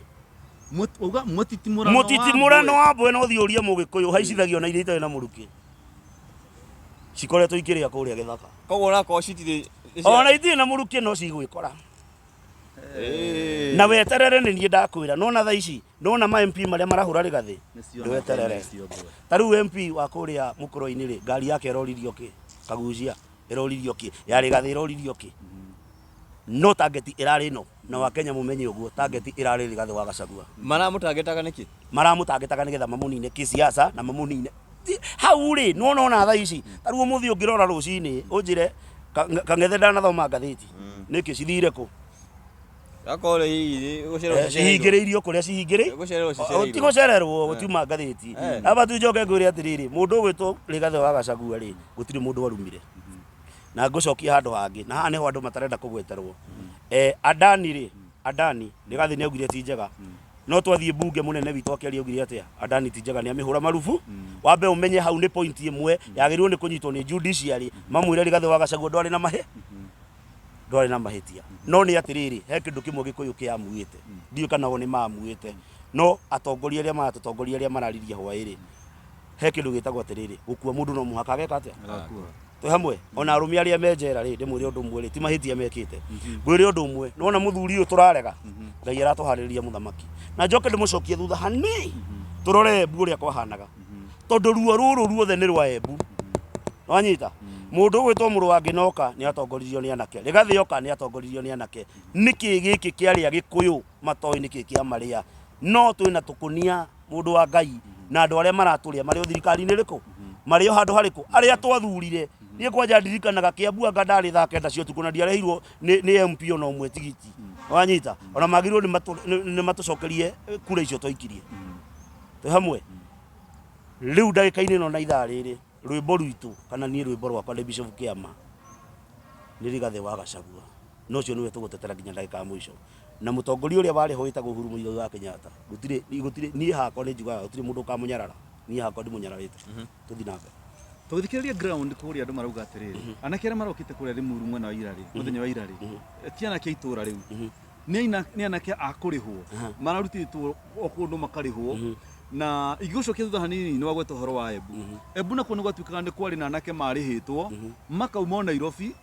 Wauga mũtitimũrano wa Mũtitimũrano mboe. wa mboe no ũthiĩ ũrie Mũgĩkũyũ ũhaicithagio na iria itarĩ na mũrukĩ. Cikoretwo ikĩrĩa kũrĩa gĩthaka. Koguo onakorwo citirĩ Ona itirĩ na mũrukĩ no cigwĩkora. Na weterere, nĩ niĩ ndakwĩra. Nona thaa ici, nona ma MP marĩa marahũra Rigathĩ, Nĩcio ndweterere. nĩcio mboe. Ta rĩu MP wa kũrĩa mũkũro-inĩ rĩ, ngari yake ĩroririo kĩ? Kagucia ĩroririo kĩ? Ya Rigathĩ ĩroririo kĩ? No target ĩrarĩ ĩno, na Wakenya mũmenye ũguo, target ĩrarĩ Rigathĩ wa Gachagua. Maramũtangĩtaga nĩkĩ? Maramũtangĩtaga nĩgetha mamũnine kĩsiasa na mamũnine hau rĩ. Nĩwona ona thaa ici, ta rĩu ũmũthĩ ũngĩrora rũcinĩ ũnjĩre Kang'ethe ndanathoma ngathĩti, nĩkĩ cithire kũ? Gakorwo rĩ hihi gũcererwo cicereirwo. Cihingĩrĩirio kũrĩa cihingĩrĩ Gũcererwo cicereirwo. Ti gũcererwo, gũtiuma ngathĩti. Aba tu njoke ngwĩre atĩrĩrĩ, mũndũ ũgwĩtwo Rigathĩ wa Gachagua rĩ, gũtirĩ mũndũ arumire. Na ngũcokia handũ hangĩ, na haha nĩho andũ matarenda kũgweterwo. Adani rĩ, Adani Rigathĩ nĩ augire ti njega, no twathiĩ mbunge mũnene witũ akĩaria augire atĩa? Adani ti njega, nĩ amĩhũra marubu. Wambe ũmenye hau nĩ point ĩmwe yagĩrĩirwo nĩ kũnyitwo nĩ judiciary, mamwĩre Rigathĩ wa Gachagua ndwarĩ na mahĩ ndwarĩ na mahĩtia. No nĩ atĩrĩrĩ, he kĩndũ kĩmwe Gĩkũyũ kĩamuĩte, ndiũĩ kana o nĩ mamuĩte, no atongoria arĩa maratũtongoria, arĩa mararirie hwaĩ rĩ, he kĩndũ gĩtagwo atĩrĩrĩ, gũkua mũndũ no mũhaka ageka atĩa? Agakua. Twĩ hamwe? Ona arũme arĩa me njera rĩ, ndĩmwĩre ũndũ ũmwe rĩ, ti mahĩtia mekĩte. Ngwĩre ũndũ ũmwe, nĩwona mũthuri ũyũ tũrarega, Ngai aratũharĩrĩria mũthamaki. Na njoke ndĩmũcokie thutha hanini, tũrore Embu ũrĩa kwahanaga, tondũ ruo rũrũ ruothe nĩ rwa Embu. Wanyita? Mũndũ ũgwĩtwo mũrũ wa Ngĩnoka nĩ atongoririo nĩ anake, Rigathĩ oka nĩ atongoririo nĩ anake. Nĩkĩ gĩkĩ kĩarĩa Gĩkũyũ matoĩ nĩkĩ kĩamarĩa? No twĩna tũkũnia, mũndũ wa Ngai, na andũ arĩa maratũrĩa marĩ o thirikari-inĩ ĩrĩkũ, marĩ o handũ harĩkũ, arĩa twathurire. Niĩ kwanja ndirikanaga Kĩambu anga ndarĩ thaa 9 cia ũtukũ na ndiarĩhirwo nĩ MP ona ũmwe tigiti. Wanyita? Ona magĩrĩirwo nĩ matũcokerie kura icio twaikirie. Twĩ hamwe? Rĩu ndagĩka-inĩ ĩno na ithaa rĩrĩ, rwĩmbo rwitũ kana niĩ rwĩmbo rwakwa nĩ Bishop Kĩama nĩ Rigathĩ wa Gachagua, na ũcio nĩwe tũgũtetera nginya ndagĩka ya mũico. Na mũtongoria ũrĩa warĩ ho wĩtagwo Uhuru Muigai wa Kenyatta, gũtirĩ gũtirĩ niĩ hakwa nĩ njugaga gũtirĩ mũndũ ũkamũnyarara, niĩ hakwa ndimũnyararĩte. Tũthiĩ na mbere. Tũgĩthikĩrĩria ground kũrĩa andũ marauga atĩrĩrĩ, anake arĩa marokĩte kũrĩa Limuru mwena wa ira rĩ, mũthenya wa ira rĩ, ti anake a itũra rĩu, nĩ anake a kũrĩhwo, mararutĩtwo o kũndũ makarĩhwo. Na ingĩgũcokia thutha hanini, nĩ wagweta ũhoro wa Embu. Embu nakuo nĩ gwatuĩkaga nĩ kwarĩ na anake marĩhĩtwo makauma o Nairobi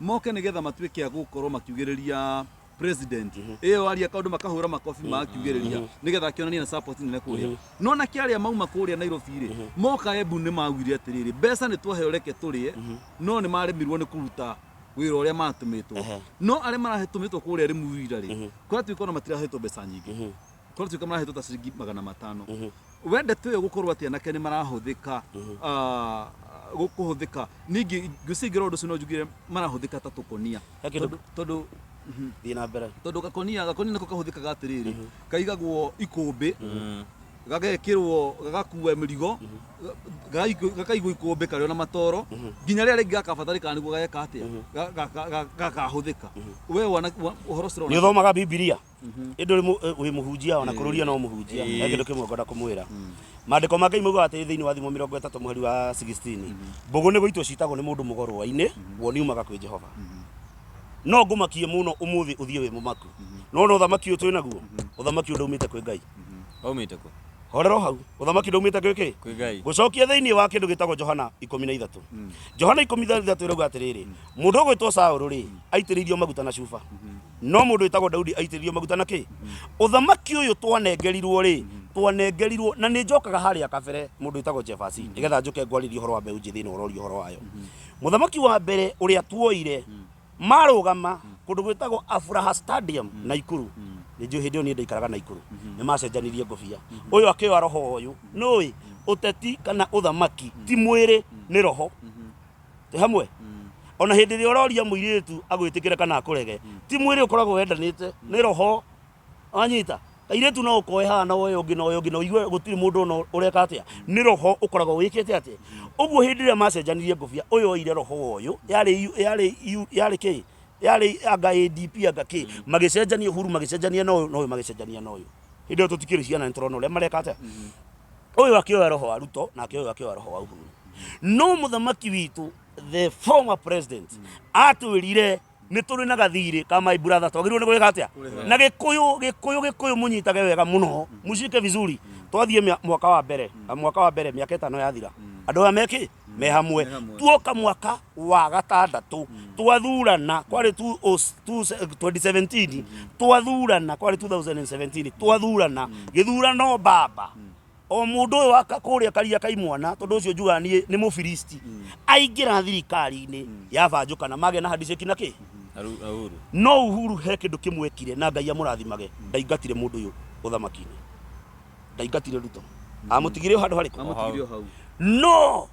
moke nĩgetha matuĩke a gũkorwo makiugĩrĩria. President ĩyo aria kaũndũ makahũra makobi magakiugĩrĩria nĩgetha akĩonanie na support nene kũrĩa. No anake arĩa mauma kũrĩa Nairobi rĩ, moka Embu nĩ maugire atĩrĩrĩ, mbeca nĩ twaheo reke tũrĩe, no nĩ maremirwo nĩ kũruta wĩra ũrĩa matũmĩtwo. No arĩa maratũmĩtwo kũrĩa Rĩmurira rĩ, kũratuĩka ona matirahetwo mbeca nyingĩ. Kũratuĩka marahetwo ta ciringi 500. We ndeto ĩyo gũkorwo atĩ anake nĩ marahũthĩka, kũhũthĩka, ningĩ ngwĩciria ingĩrora ũndũ ũcio no njugire marahũthĩka ta tũkonia. Tondũ, tondũ Thiĩ na mbere. Tondũ gakonia, gakonia nĩko kahũthĩkaga atĩrĩrĩ, kaigagwo ikũmbĩ, gagekĩrwo, gagakua mĩrigo, gakaigwo ikũmbĩ karĩ ona matoro, nginya rĩrĩa rĩngĩ gakabatarĩkana nĩguo gageka atĩa, gakahũthĩka. We wana ũhoro ũcio ũrona. Nĩ ũthomaga Bibilia? Ĩndĩ wĩ mũhunjia ona kũrũria no mũhunjia. He kĩndũ kĩmwe ngwenda kũmwĩra. Maandĩko ma Ngai maugaga atĩrĩ thĩinĩ wa Thimo 30 mũhari wa 16, mbũgũ nĩ gũitwo citagwo nĩ mũndũ mũgo rũa-inĩ, woni umaga kwĩ Jehova. No ngũmakie mũno ũmũthĩ ũthiĩ wĩ mũmaku. No no ũthamaki ũyũ twĩ naguo, ũthamaki ũyũ ndaumĩte kwĩ Ngai. Waumĩte kũ? Horera o hau. Ũthamaki ndaumĩte kwĩ kĩ? Kwĩ Ngai. Ngũcokia thĩinĩ wa kĩndũ gĩtagwo Johana 13. Johana 13 ĩrauga atĩrĩrĩ, mũndũ ũgwĩtwo Saũlũ rĩ, aitĩrĩirio maguta na cuba. No mũndũ wĩtagwo Daudi aitĩrĩirio maguta na kĩ? Ũthamaki ũyũ twanengerirwo rĩ, twanengerirwo na nĩ njokaga harĩa kabere mũndũ wĩtagwo Jefasi, nĩgetha njũke ngwarĩrie ũhoro wa mbeũ njĩthĩ ĩno ũroria ũhoro wayo. Mũthamaki wa mbere ũrĩa tuoire marũgama kũndũ gwĩtagwo Afuraha Stadium Naikuru. Nĩ njũĩ hĩndĩ ĩyo niĩ ndaikaraga Naikuru. Nĩ macenjanirie ngũbia. Ũyũ akĩoya roho ũyũ. Nĩũĩ ũteti kana ũthamaki ti mwĩrĩ nĩ roho. Twĩ hamwe? Ona hĩndĩ ĩrĩa ũroria mũirĩtu agwĩtĩkĩre kana akũrege, ti mwĩrĩ ũkoragwo wendanĩte, nĩ roho. Wanyita? Kairĩtu no ũkoe haha na woe ũngĩ na woe ũngĩ na ũigue gũtirĩ mũndũ ona ũreka atĩa. Nĩ roho ũkoragwo wĩkĩte atĩa. Ũguo hĩndĩ ĩrĩa macenjanirie ngũbia, ũyũ oire roho wa ũyũ, yarĩ yarĩ yarĩ kĩ? Yarĩ anga ADP anga kĩ. Magĩcenjania Uhuru magĩcenjania na ũyũ na ũyũ magĩcenjania na ũyũ. Hĩndĩ ĩyo tũtikĩrĩ ciana nĩ tũrona ũrĩa mareka atĩa. Ũyũ akĩoya roho wa Ruto nake ũyũ akĩoya roho wa Uhuru. No mũthamaki witũ the former president atwĩrire nĩ tũrĩ na gathirĩ ka my brother twagĩrĩirwo nĩ gwĩka atĩa na gĩkũyũ gĩkũyũ gĩkũyũ mũnyitage wega mũno mũcike vizuri twathiĩ mwaka wa mbere mwaka wa mbere mĩaka ĩtano yathira andũ aya mekĩ me hamwe tuoka mwaka wa gatandatũ twathurana kwarĩ 2017 twathurana kwarĩ 2017 twathurana gĩthurano baba O mũndũ ũyũ wa kũrĩa karia kaimwana tondũ ũcio njugaga niĩ nĩ mũfilisti aingĩra thirikari-inĩ yabanjũkana magĩa na handshake na kĩ Uhuru. No Uhuru he kĩndũ kĩmwe ekire na Ngai amũrathimage ndaingatire mũndũ ũyũ ũthamaki-inĩ ndaingatire Ruto amũtigire o handũ harĩkũ Amũtigire o hau. No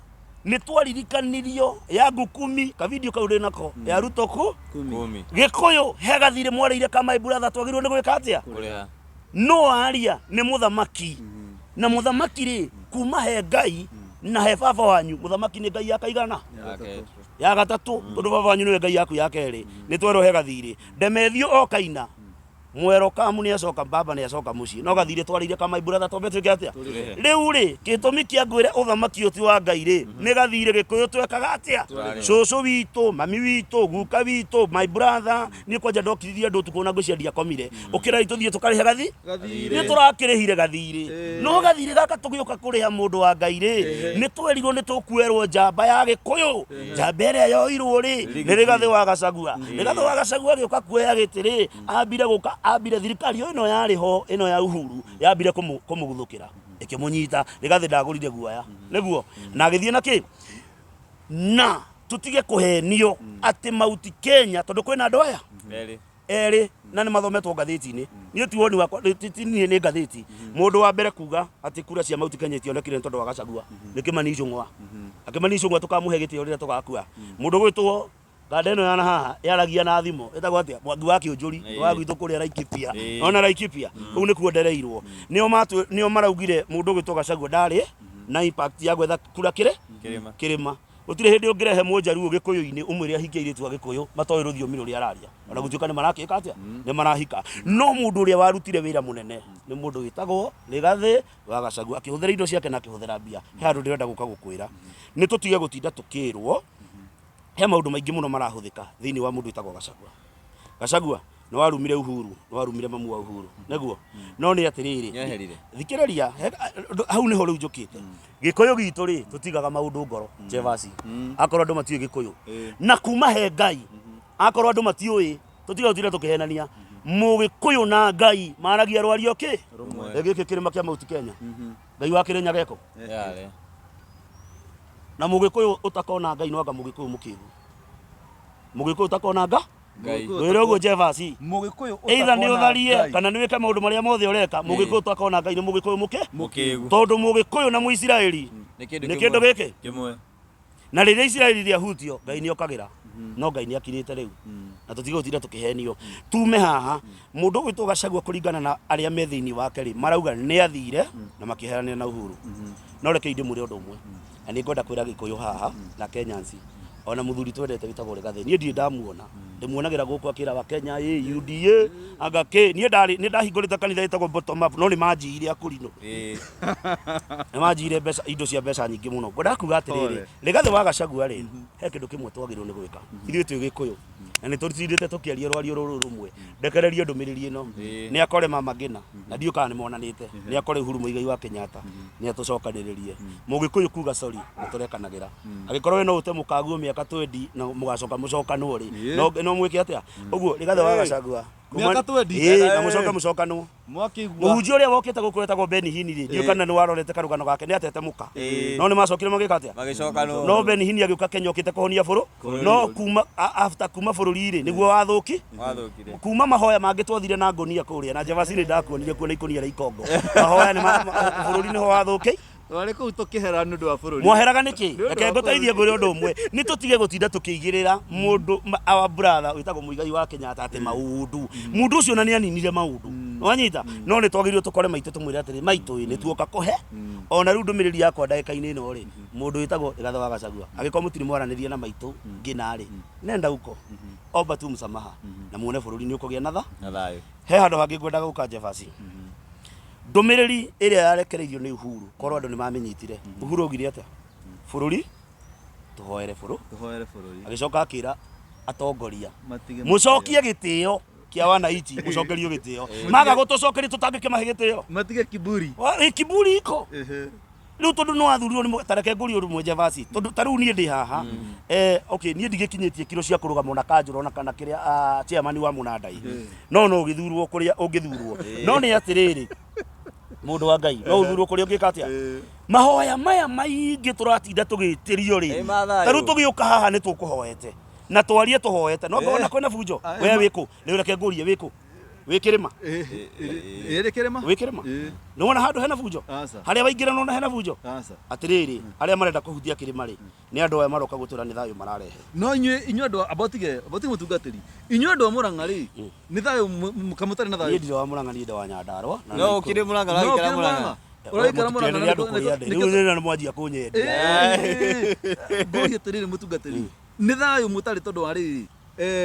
nĩ twaririkanirio ya ngukumi kavidio kau ndĩ nako ya Ruto kũ Kumi. Kumi. Gĩkũyũ he gathirĩ mwarĩire ka my brother twagĩrĩirwo nĩ gwĩka atĩa Kũrĩha. No aria nĩ mũthamaki na mũthamaki rĩ kuma he Ngai na he baba wanyu mũthamaki nĩ Ngai ya kaigana Ya ya gatatũ tondũ baba wanyu nĩwe Ngai yaku ya kerĩ nĩ twerwo he gathirĩ Ndemethio o kaina mwero kamu nĩ acoka baba nĩ acoka mũciĩ no gathirĩ twarĩire ka my brother twambe twĩke atĩa rĩu rĩ gĩtũmi kĩa ngwĩre ũthamaki ũyũ ti wa Ngai rĩ nĩ gathirĩ gĩkũyũ twekaga atĩa cũcũ witũ mami witũ guka witũ my brother niĩ kwanja ndokiririe andũ ũtukũ na ngwĩciria ndiakomire ũkĩrai tũthiĩ tũkarĩhe gathi Gathirĩ. nĩ tũrakĩrĩhire gathirĩ Ĩĩ. no gathirĩ gaka tũgĩũka kũrĩha mũndũ wa Ngai rĩ nĩ twerirwo nĩ tũkuerwo njamba ya Gĩkũyũ njamba ĩrĩa yoirwo rĩ nĩ Rĩgathĩ wa Gachagua Rĩgathĩ wa Gachagua agĩũka kuoya gĩtĩ rĩ ambire gũka ambire thirikari ĩno yarĩ ho ĩno ya Uhuru yambire kũmũguthũkĩra ĩkĩmũnyita Rĩgathĩ ndagũrire guoya nĩguo na agĩthiĩ na kĩ na tũtige kũhenio atĩ Mount Kenya tondũ kwĩna andũ aya Erĩ. erĩ na nĩ mathometwo ngathĩti-inĩ niĩ ti woni wakwa ti niĩ nĩ ngathĩti mũndũ wa mbere kuga atĩ kura cia Mount Kenya itionekire nĩ tondũ wa Gachagua nĩ Kĩmani Ichung'wa na Kĩmani Ichung'wa tũkamũhe gĩtĩo rĩrĩa tũgakua mũndũ gwĩtwo kanda ĩno ya na haha yaragia na thimo ĩtagwo atĩa Mwangi wa Kĩũnjũri wa gwitũ kũrĩa Laikipia ona Laikipia kũu nĩkuo ndereirwo nĩo nĩo maraugire mũndũ ũgwĩtwo Gachagua ndarĩ na impact ya gwetha kura kĩrĩ Kĩrĩma. Kĩrĩma gũtirĩ hĩndĩ ũngĩrehe mũnjaruo gĩkũyũ-inĩ ũmwĩre ahingie airĩtu a gĩkũyũ matoĩ rũthiomi rũrĩa araria ona gũtuĩka nĩ marakĩka atĩa nĩ marahika no mũndũ ũrĩa warutire wĩra mũnene nĩ mũndũ wĩtagwo Rigathĩ wa Gachagua akĩhũthĩra indo ciake na akĩhũthĩra mbia he handũ ndĩrenda gũka gũkwĩra nĩ tũtige gũtinda tũkĩrwo he maũndũ maingĩ mũno marahũthĩka thĩinĩ wa mũndũ wĩtagwo Gachagua Gachagua nĩ warumire Uhuru nĩ warumire mamu wa Uhuru nĩguo no nĩ atĩrĩrĩ Nĩeherire. thikĩrĩria hau nĩho rĩu njũkĩte gĩkũyũ gitũ rĩ tũtigaga maũndũ ngoro Chevasi akorwo andũ matiũĩ gĩkũyũ na kuma he Ngai akorwo andũ matiũĩ tũtiga gũtinda tũkĩhenania Mũgĩkũyũ na Ngai maragia rwario kĩ? Rũmwe. Ĩ gĩkĩ kĩrĩma kĩa Mount Kenya. Ngai wa Kĩrĩnyaga eko. Yale. Na mũgĩkũyũ ũtakona Ngai no anga mũgĩkũyũ mũkĩgu. Mũgĩkũyũ ũtakona nga? Ngai. Wĩre ũguo Jevasi. Mũgĩkũyũ Either nĩ ũtakona ũtharie Ngai. kana nĩ wĩke maũndũ marĩa mothe ũreka, mũgĩkũyũ ũtakona Ngai nĩ mũgĩkũyũ mũkĩ? Mũkĩgu. Tondũ mũgĩkũyũ na Mũisiraeli Nĩ kĩndũ nĩ kĩndũ gĩkĩ? Kĩmwe. Na rĩrĩa Isiraeli rĩahutio, Ngai nĩ okagĩra. No Ngai nĩ akirĩte rĩu. Na tũtige gũtinda tũkĩhenio. Tume haha, mũndũ ũgwĩtwo Gachagua kũringana na arĩa me thĩinĩ wake rĩ, marauga nĩ athire na makĩheranĩra na Uhuru. No rekei ndĩmwĩre ũndũ ũmwe, na nĩ ngwenda kwĩra Gĩkũyũ haha na Kenyans, ona mũthuri twendete wĩtagwo Rigathĩ, niĩ ndirĩ ndamuona, ndĩmuonagĩra gũkũ akĩra wa Kenya ĩ UDA anga kĩ, niĩ ndarĩ nĩ ndahingũrĩte kanitha ĩtagwo Bottom Up, no nĩ manjiire akũrinũ. Nĩ manjiire mbeca indo cia mbeca nyingĩ mũno. Ngwendaga kuga atĩrĩrĩ, Pole. Rigathĩ wa Gachagua rĩ, he kĩndũ kĩmwe twagĩrĩirwo nĩ gwĩka. Ithuĩ twĩ Gĩkũyũ na nĩ tũtindĩte tũkĩaria rwario rũrũ rũmwe. Ndekererie ndũmĩrĩri ĩno. Nĩ akore Mama Ngina na ndiũĩ kana nĩ monanĩte. Nĩ akore Uhuru Muigai wa Kenyatta. Nĩ atũcokanĩrĩrie. Mũgĩkũyũ kuga sorry nĩ tũrekanagĩra. Angĩkorwo we no ũte mũkaguo mĩaka twendi na mũgacoka mũcokanwo rĩ, no mwĩke atĩa? Ũguo Rigathĩ wa Gachagua Mĩaka twendi? Ĩĩ, na mũcoke mũcokanwo. Mwakĩigua. Mũhunjia ũrĩa wokĩte gũkũ wetagwo Benny Hinn rĩ, ndiũĩ kana nĩ warorete karũgano gake, nĩ atete mũka. No nĩ macokire magĩka atĩa? Magĩcokanwo. No Benny Hinn agĩũka Kenya okĩte kũhonia bũrũ, no kuma after kuma bũrũri rĩ, nĩguo wathũki. Wathũkire. Kuma mahoya mangĩ twathire na ngũnia kũrĩa, na Javasi nĩ ndakuonire kuo na ikũnia rĩa ikongo. Mahoya nĩ bũrũri nĩho wathũkĩ. Twarĩ kũu tũkĩhera nĩ ũndũ wa bũrũri. Mwaheraga nĩkĩ? Nĩ ũndũ Reke wa ngũteithie bũrũri. ngwĩre ũndũ ũmwe. Nĩ tũtige gũtinda tũkĩigĩrĩra mũndũ our brother wĩtagwo Muigai wa Kenyatta atĩ maũndũ. Mũndũ ũcio ona nĩ aninire maũndũ. Nĩwanyita? No nĩ twagĩrĩirwo tũkore maitũ tũmwĩre atĩrĩ, maitũ ĩ, nĩ tuoka kũhe. Ona rĩu ndũmĩrĩri yakwa ndagĩka-inĩ ĩno rĩ, mũndũ wĩtagwo Rigathĩ wa Gachagua, angĩkorwo mũtirĩ mwaranĩria na maitũ Ngina rĩ, nenda huko. Omba tu msamaha na muone bũrũri nĩ ũkũgĩa na tha. Na thayũ. He handũ hangĩ ngwendaga gũka Jebasi. Ndũmĩrĩri ĩrĩa yarekereirio nĩ Uhuru, korwo andũ nĩ mamĩnyitire. Uhuru augire atĩa? Bũrũri tũhoere bũrũ. Tũhoere bũrũri. Agĩcoka akĩra atongoria Matige mũcokie gĩtĩo kĩa wananchi, mũcokerio gĩtĩo. Maga gũtũcokeria tũtangĩkĩmahe gĩtĩo. Matige kiburi. Wa- Kiburi iko. Ehe. Rĩu tondũ nĩ wathurirwo nĩ ta reke ngũrie ũndũ ũmwe Jevasi, tondũ ta rĩu niĩ ndĩ haha okay niĩ ndigĩkinyĩtie kiro cia kũrũgama ona kanjũra ona kana kĩrĩa chairman wa mũnandai no no ũgĩthurwo kũrĩa ũngĩthurwo no nĩ atĩrĩrĩ mũndũ wa Ngai no ũthurwo kũrĩa ũngĩka atĩa mahoya maya maingĩ tũratinda tũgĩtĩrio rĩ Ĩ, mathayo. ta rĩu tũgĩũka haha nĩ tũkũhoete na twarie tũhoete no ngona kwĩna bunjo we wĩkũ rĩu reke ngũrie wĩkũ wĩ kĩrĩma Ĩrĩ kĩrĩma? wĩ kĩrĩma Ĩ. nĩ wona handũ hena bunjo Aca. harĩa waingĩra nona hena bunjo Aca. atĩrĩrĩ arĩa marenda kũhutia kĩrĩma rĩ nĩ andũ aya maroka gũtwĩra nĩ thayũ mararehe No inyuĩ inyuĩ andũ a- amba ũtige amba ũtige mũtungatĩri. Inyuĩ andũ a Mũrang'a rĩ, nĩ thayũ kamũtarĩ na niĩ thayũ. ndirĩ wa Mũrang'a niĩ ndĩ wa Nyandarũa na No Naikuru. ũkĩrĩ Mũrang'a No ũraikara ũkĩrĩ Mũrang'a. Mũrang'a? Ũraikara Mũrang'a Mũtikĩenderie na andũ nĩkũ- kũrĩa ndĩ nĩkũ- rĩu nĩ na mwanjia kũnyendia Ĩĩ. Ngũria atĩrĩrĩ mũtungatĩri, nĩ thayũ mũtarĩ tondũ wa rĩrĩ,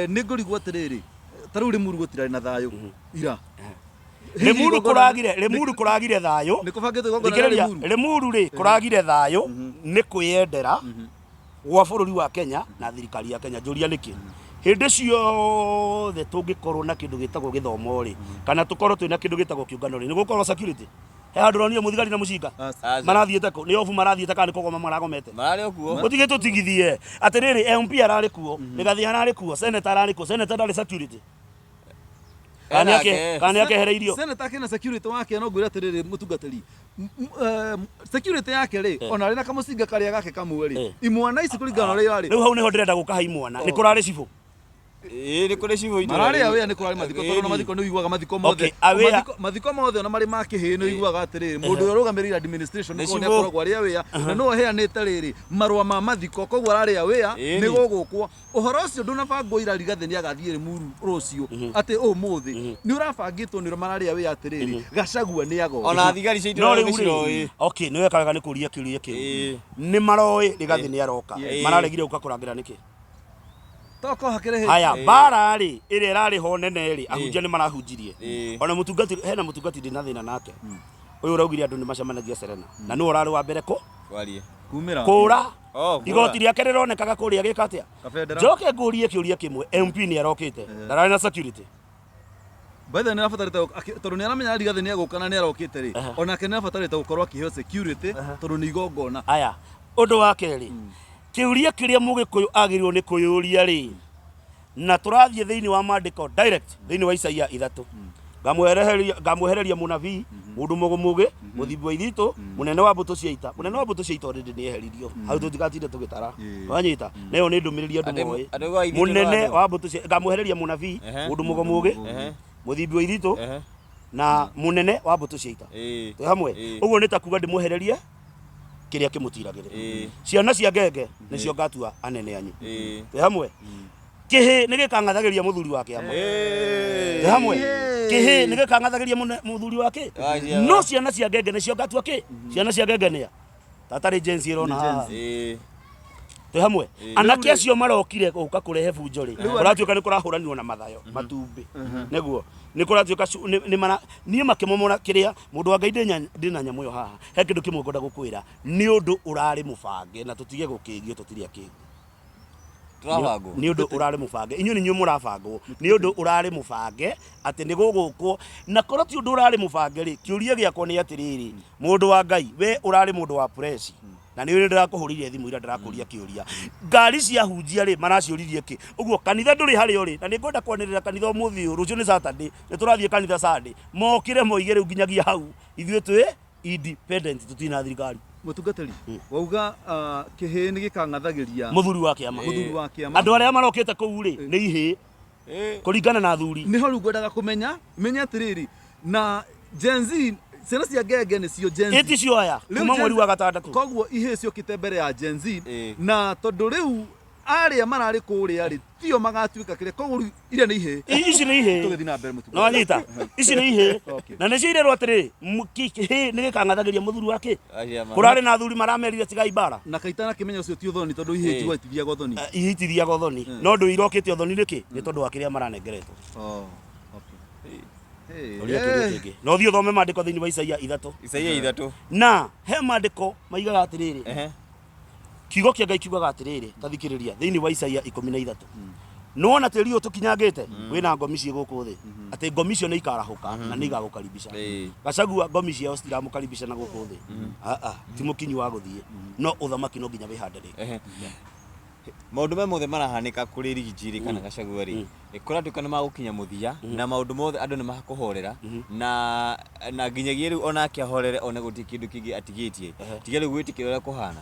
nĩ ngũrigwo atĩrĩrĩ, ta rĩu Limuru gũtirarĩ na thayũ ira. Hihi Limuru igongona- kũragire Limuru kũragire thayũ Nĩ kũbangĩtwo igongona rĩa Thikĩrĩria, Limuru? Limuru rĩ kũragire thayũ nĩ kwĩyendera gwa bũrũri wa Kenya na thirikari ya Kenya njũria nĩkĩ hĩndĩ ciothe tũngĩkorwo na kĩndũ gĩtagwo gĩthomo rĩ kana tũkorwo twĩna kĩndũ gĩtagwo kĩũngano rĩ nĩ gũkorwo security he handũ ũronire mũthigari na mũcinga Aca. marathiĩte kũ nĩ obu marathiĩte kana nĩ kũgoma maragomete Mararĩ o kuo. Mũtige tũtigithie atĩrĩrĩ MP ararĩ kuo Rigathi ararĩ kuo senator ararĩ kuo senator ndarĩ security kana nĩ ake- Enake. kana nĩ akehereirio Senator akĩna security wake no ngwĩre atĩrĩrĩ mũtungatĩri security yake rĩ ona arĩ na kamũcinga karĩa gake kamwe rĩ imwana ici kũringana na ũrĩa irarĩ rĩu hau nĩho ndĩrenda gũka ha imwana nĩ kũrarĩ cibũ Ĩĩ nĩ kũrĩ cibũ itũra mararĩ rĩu. awĩa nĩ kũrarĩ mathiko tondũ ona Ĩni. mathiko nĩ ũiguaga mathiko mothe Okay, aware. mathiko mothe ona marĩ ma kĩhĩĩ nĩ ũiguaga atĩrĩrĩ mũndũ ũrĩa ũrũgamĩrĩire administration Nĩ koguo nĩ cibũ. akoragwo arĩ awĩa na nĩwe ũheanĩte rĩrĩ marũa ma mathiko koguo ararĩ awĩa Ĩni. nĩ gũgũkwo ũhoro ũcio ndũnabangwo ira Rigathĩ nĩ agathiĩ Limuru rũciũ atĩ ũmũthĩ nĩ ũrabangĩtwo nĩ ũrĩa mararĩ awĩa atĩrĩrĩ Gachagua nĩ agoka Ona thigari cia no itũra rĩu rĩu nĩ rĩ ciroĩ. okay nĩ weka wega nĩ kũria kĩũria kĩu Ĩĩ. nĩ maroĩ Rigathĩ nĩ aroka Ĩĩ. mararegire gũka kũrangĩra nĩkĩ toko hakĩrĩ hĩndĩ haya mbara rĩ ĩrĩa ĩrarĩ ho nene rĩ ahunjia nĩ marahunjirie Ĩĩ. ona mũtungati hena mũtungati ndĩ na thĩna nake ũyũ ũraugire andũ nĩ macemanagia Serena na nĩwe ũrarĩ wa mbere kũ Kwaria. kumĩra kũra Oh, kũra. igoti rĩake rĩronekaga kũrĩa gĩka atĩa Kabendera. njoke ngũrie kĩũria kĩmwe MP nĩ arokĩte ndararĩ na security By the way, nĩ arabatarĩte tondũ nĩ aramenya Rigathĩ nĩ egũka na nĩ arokĩte rĩ onake nĩ arabatarĩte gũkorwo akĩheo security tondũ nĩ igongona aya ũndũ wa kerĩ kĩũria kĩrĩa mũgĩkũyũ agĩrĩirwo nĩ kwĩyũria rĩ Na tũrathiĩ thĩinĩ wa maandĩko direct thĩinĩ wa Isaia 3. Ngamwehereria ngamwehereria mũnabii, mũndũ mũgũmũgĩ, mũthimbi wa ithitũ, mũnene wa mbũtũ cia ita. Mũnene wa mbũtũ cia ita already nĩ eheririo. Hau tũtigatinde tũgĩtara. Wanyita? Na ĩyo nĩ ndũmĩrĩri andũ Andũ- moĩ. andũ wa ithitũ Mũnene no andũ. wa mbũtũ cia ngamwehereria mũnabii, mũndũ mũgũmũgĩ, mũthimbi wa ithitũ, na mũnene wa mbũtũ cia ita. Twĩ hamwe? Ũguo nĩ ta kuga ndĩmwehererie kĩrĩa kĩmũtiragĩrĩra. Ciana cia ngenge nĩcio ngatua anene anyu. Twĩ hamwe? Kĩhĩ nĩ gĩkang'athagĩria mũthuri wa kĩama. Twĩ hamwe? Kĩhĩ nĩ gĩkang'athagĩria mũthuri wa kĩ? Wa kĩama. No ciana cia ngenge nĩcio ngatua kĩ? Ciana cia ngenge nĩa? Tatarĩ Gen Z ĩrona haha. Twĩ hamwe? Anake acio marokire gũka kũrehe bunjo rĩ, kũratuĩka nĩ kũrahũranirwo na mathayo, matumbĩ. Nĩguo. Nĩ kũratuĩka nĩ mara, niĩ makĩmomora kĩrĩa, mũndũ wa Ngai ndĩna nyamũ ĩyo haha. He kĩndũ kĩmwe ngwenda gũkwĩra, nĩ ũndũ ũrarĩ mũbange na tũtige gũkĩgio tũtirĩ akĩgu. Tũrabangwo. Nĩ ũndũ ũrarĩ mũbange, inyuĩ nĩ inyuĩ mũrabangwo, nĩ ũndũ ũrarĩ mũbange atĩ nĩ gũgũkwo, na korwo ti ũndũ ũrarĩ mũbange rĩ, kĩũria gĩakwa nĩ atĩrĩrĩ, mũndũ wa Ngai, we ũrarĩ mũndũ wa press, na nĩ ũrĩ ndĩrakũhũrĩire thimũ ira ndĩrakũria kĩũria, ngari cia hunjia rĩ, maraciũririe kĩ? Ũguo kanitha ndũrĩ harĩa ũrĩ, na nĩ ngwenda kwanĩrĩra kanitha ũmũthĩ ũyũ, rũciũ nĩ Saturday, nĩ tũrathiĩ kanitha Sunday, mokĩre moige rĩu nginyagia hau, ithuĩ twĩ independent, tũtirĩ na thirikari. Mũtungatĩri, wauga kĩhĩĩ nĩ gĩkang'athagĩria mũthuri wa kĩama. Mũthuri wa kĩama. Andũ arĩa marokĩte kũu rĩ, nĩ ihĩĩ kũringana na athuri. Nĩho rĩu ngwendaga kũmenya, menye atĩrĩrĩ, na Gen Z, ciana cia ngenge nĩcio Gen Z. Ĩti cio aya, Rĩu kuma Gen mweri Z- wa gatandatũ. Koguo ihĩĩ ciũkĩte mbere ya Gen Z, na tondũ rĩu arĩa mararĩ kũrĩa rĩ, tio magatuĩka kĩrĩa, koguo rĩu iria nĩ ihĩĩ. Ici nĩ ihĩĩ. Tũgĩthiĩ na mbere mũtungatĩri. Nĩ wanyita? Ici nĩ ihĩĩ. Okay. Na nĩcio irerwo atĩrĩrĩ, kĩhĩĩ nĩ gĩkang'athagĩria mũthuri wa kĩ? Acia ma. Kũrarĩ na athuri maramerire tigai mbara. Na kaitana kĩmenya ũcio ti ũthoni tondũ ihĩĩ njigua itithiaga ũthoni. Ihĩĩ itithiaga ũthoni. No ndũ irokĩte ũthoni nĩkĩ? Nĩ tondũ wa kĩrĩa maranengeretwo. Oh, okay. Hey, Ũria kĩũria kĩngĩ. Na ũthiĩ ũthome maandĩko thĩinĩ wa Isaia 3. Isaia 3. Na he maandĩko maigaga atĩrĩrĩ. Kiugo kĩa Ngai kiugaga atĩrĩrĩ, ta thikĩrĩria, thĩinĩ wa Isaia 13. Nĩwona tĩri ũyũ tũkinyangĩte wĩna ngomi ciĩ gũkũ thĩ, atĩ ngomi icio nĩ ikarahũka na nĩ igagũkaribisha. Gachagua ngomi ciao citiramũkaribisha na gũkũ thĩ. Aa, ti mũkinyu wa gũthiĩ. No ũthamaki no nginya wĩhande rĩngĩ. Maũndũ maya mothe marahanĩka kũrĩ Rigiji rĩ kana Gachagua rĩ, kũratuĩka nĩ magũkinya mũthia na maũndũ mothe andũ nĩ makũhorera na na nginyagia rĩu onake ahorere one gũtirĩ kĩndũ kĩngĩ atigĩtie tiga rĩu gwĩtĩkĩra ũrĩa kũhana.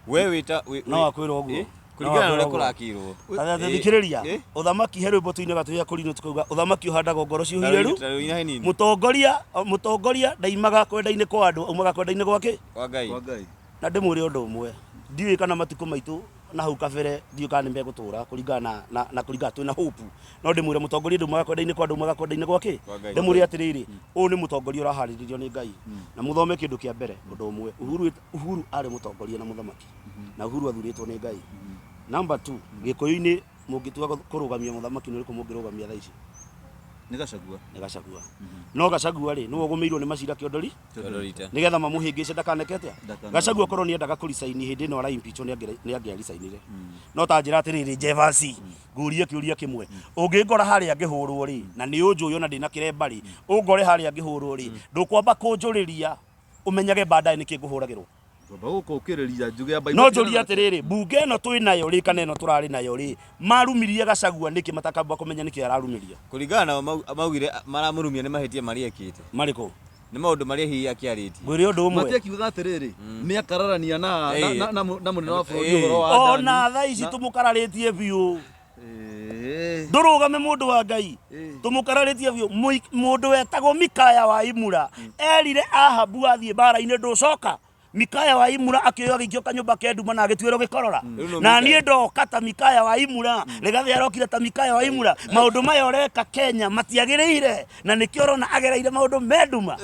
We wĩta No akwĩra ũguo. Kũringana na No ũrĩa akwĩra ũguo. kũrakirwo. Ta thikĩrĩria, ũthamaki he rwĩmbo tũinaga twĩ akũrinũ tũkauga ũthamaki ũhandagwo ngoro ciũhirĩru. Mũtongoria mũtongoria ndaimaga kwenda-inĩ kwa andũ aumaga kwenda-inĩ gwa kĩ? Kwa Ngai. Kwa Ngai. Na ndĩmwĩre ũndũ ũmwe, ndiũĩ kana matukũ maitũ na hau kabere ndiũĩ kana nĩ megũtũra kũringana na, na, na kũringana twĩna hope. No ndĩmwĩre mũtongoria ndaumaga kwenda-inĩ kwa andũ aumaga kwenda-inĩ gwa kĩ? Kwa Ngai. Ndĩmwĩre atĩrĩrĩ, ũyũ nĩ mũtongoria ũraharĩrĩrio nĩ Ngai. Na mũthome kĩndũ kĩa mbere ũndũ ũmwe, Uhuru, Uhuru arĩ mũtongoria na mũthamaki. Na Uhuru athurĩtwo nĩ Ngai. Number 2, Gĩkũyũ-inĩ mũngĩtua kũrũgamia mũthamaki nĩ ũrĩkũ mũngĩrũgamia thaa ici? Nĩ Gachagua. Nĩ Gachagua. No Gachagua rĩ, nĩwe ũgũmĩirwo nĩ macira kĩondori? Kĩondori-ita. Nĩgetha mamũhĩngĩce ndakaneke atĩa? Ndakana- Gachagua korwo nĩendaga kũricaini hĩndĩ ĩno ara impeachwo nĩ angĩaricainire. No ta njĩra atĩrĩrĩ, Jevasi, ngũrie kĩũria kĩmwe. Ũngĩngora harĩa ngĩhũrwo rĩ, na nĩ ũnjũĩ ona ndĩna kĩremba rĩ, ũngore harĩa ngĩhũrwo rĩ, ndũkwamba kũnjũrĩria ũmenyage baadaye nĩkĩ ngũhũragĩrwo? Ngwamba gũkũkĩrĩria njuge amba No njũrie atĩrĩrĩ, mbunge ĩno twĩ nayo rĩ kana ĩno tũrarĩ nayo rĩ, marumirie Gachagua nĩkĩ matakamba kũmenya nĩkĩ ararumirio? Kũringana nao maugire maramũrumia nĩ mahĩtia marĩa ekĩte. Marĩkũ? Nĩ maũndũ marĩa hihi akĩarĩtie. Ngwĩre ũndũ ũmwe. Matiakiugaga atĩrĩrĩ, nĩ akararania na na na na mũnene wa bũrũri ũhoro wa Ona thaa ici tũmũkararĩtie biũ. Ndũrũgame mũndũ wa Ngai. Tũmũkararĩtie biũ. Mũndũ wetagwo Mikaya wa Imura erire Ahabu athiĩ mbara-inĩ ndũcoka. Mikaya wa Imura akĩoywo agĩikio kanyũmba ke nduma na agĩtuĩrwo gĩkorora. Na niĩ ndoka ta Mikaya wa Imura, Rigathĩ arokire ta Mikaya wa Imura. Maũndũ maya ũreka Kenya matiagĩrĩire na nĩkĩo ũrona agereire maũndũ me nduma.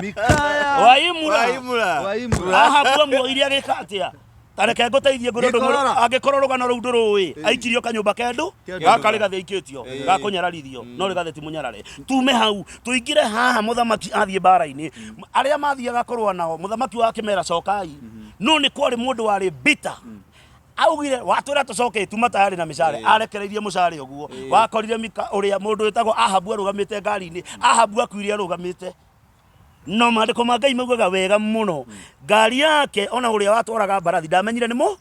Mikaya Wa Imura. Wa Imura. Wa Imura. Ahabu amuoire agĩka atĩa? Ta reke ngũteithie ngwĩre ũndũ Gĩkorora. angĩkorwo rũgano rũu ndũrũĩ, aikirio kanyũmba kendu, Kendu. gaka Rigathĩ aikĩtio, gakũnyararithio, no Rigathĩ ti mũnyarare. Tume hau, tũingĩre haha mũthamaki athiĩ mbara-inĩ. Arĩa mathiaga kũrũa nao, mũthamaki wa akĩmera cokai. No nĩ kwarĩ mũndũ warĩ bitter. Augire, watwĩra tũcoke tuma tayarĩ na mĩcare, arekereirie mũcare ũguo. Wakorire Mika ũrĩa mũndũ wĩtagwo Ahabu arũgamĩte ngari-inĩ, Ahabu akuire arũgamĩte. No maandĩko ma Ngai maugaga wega mũno, ngari yake ona ũrĩa watwaraga mbarathi ndamenyire nĩ mũ.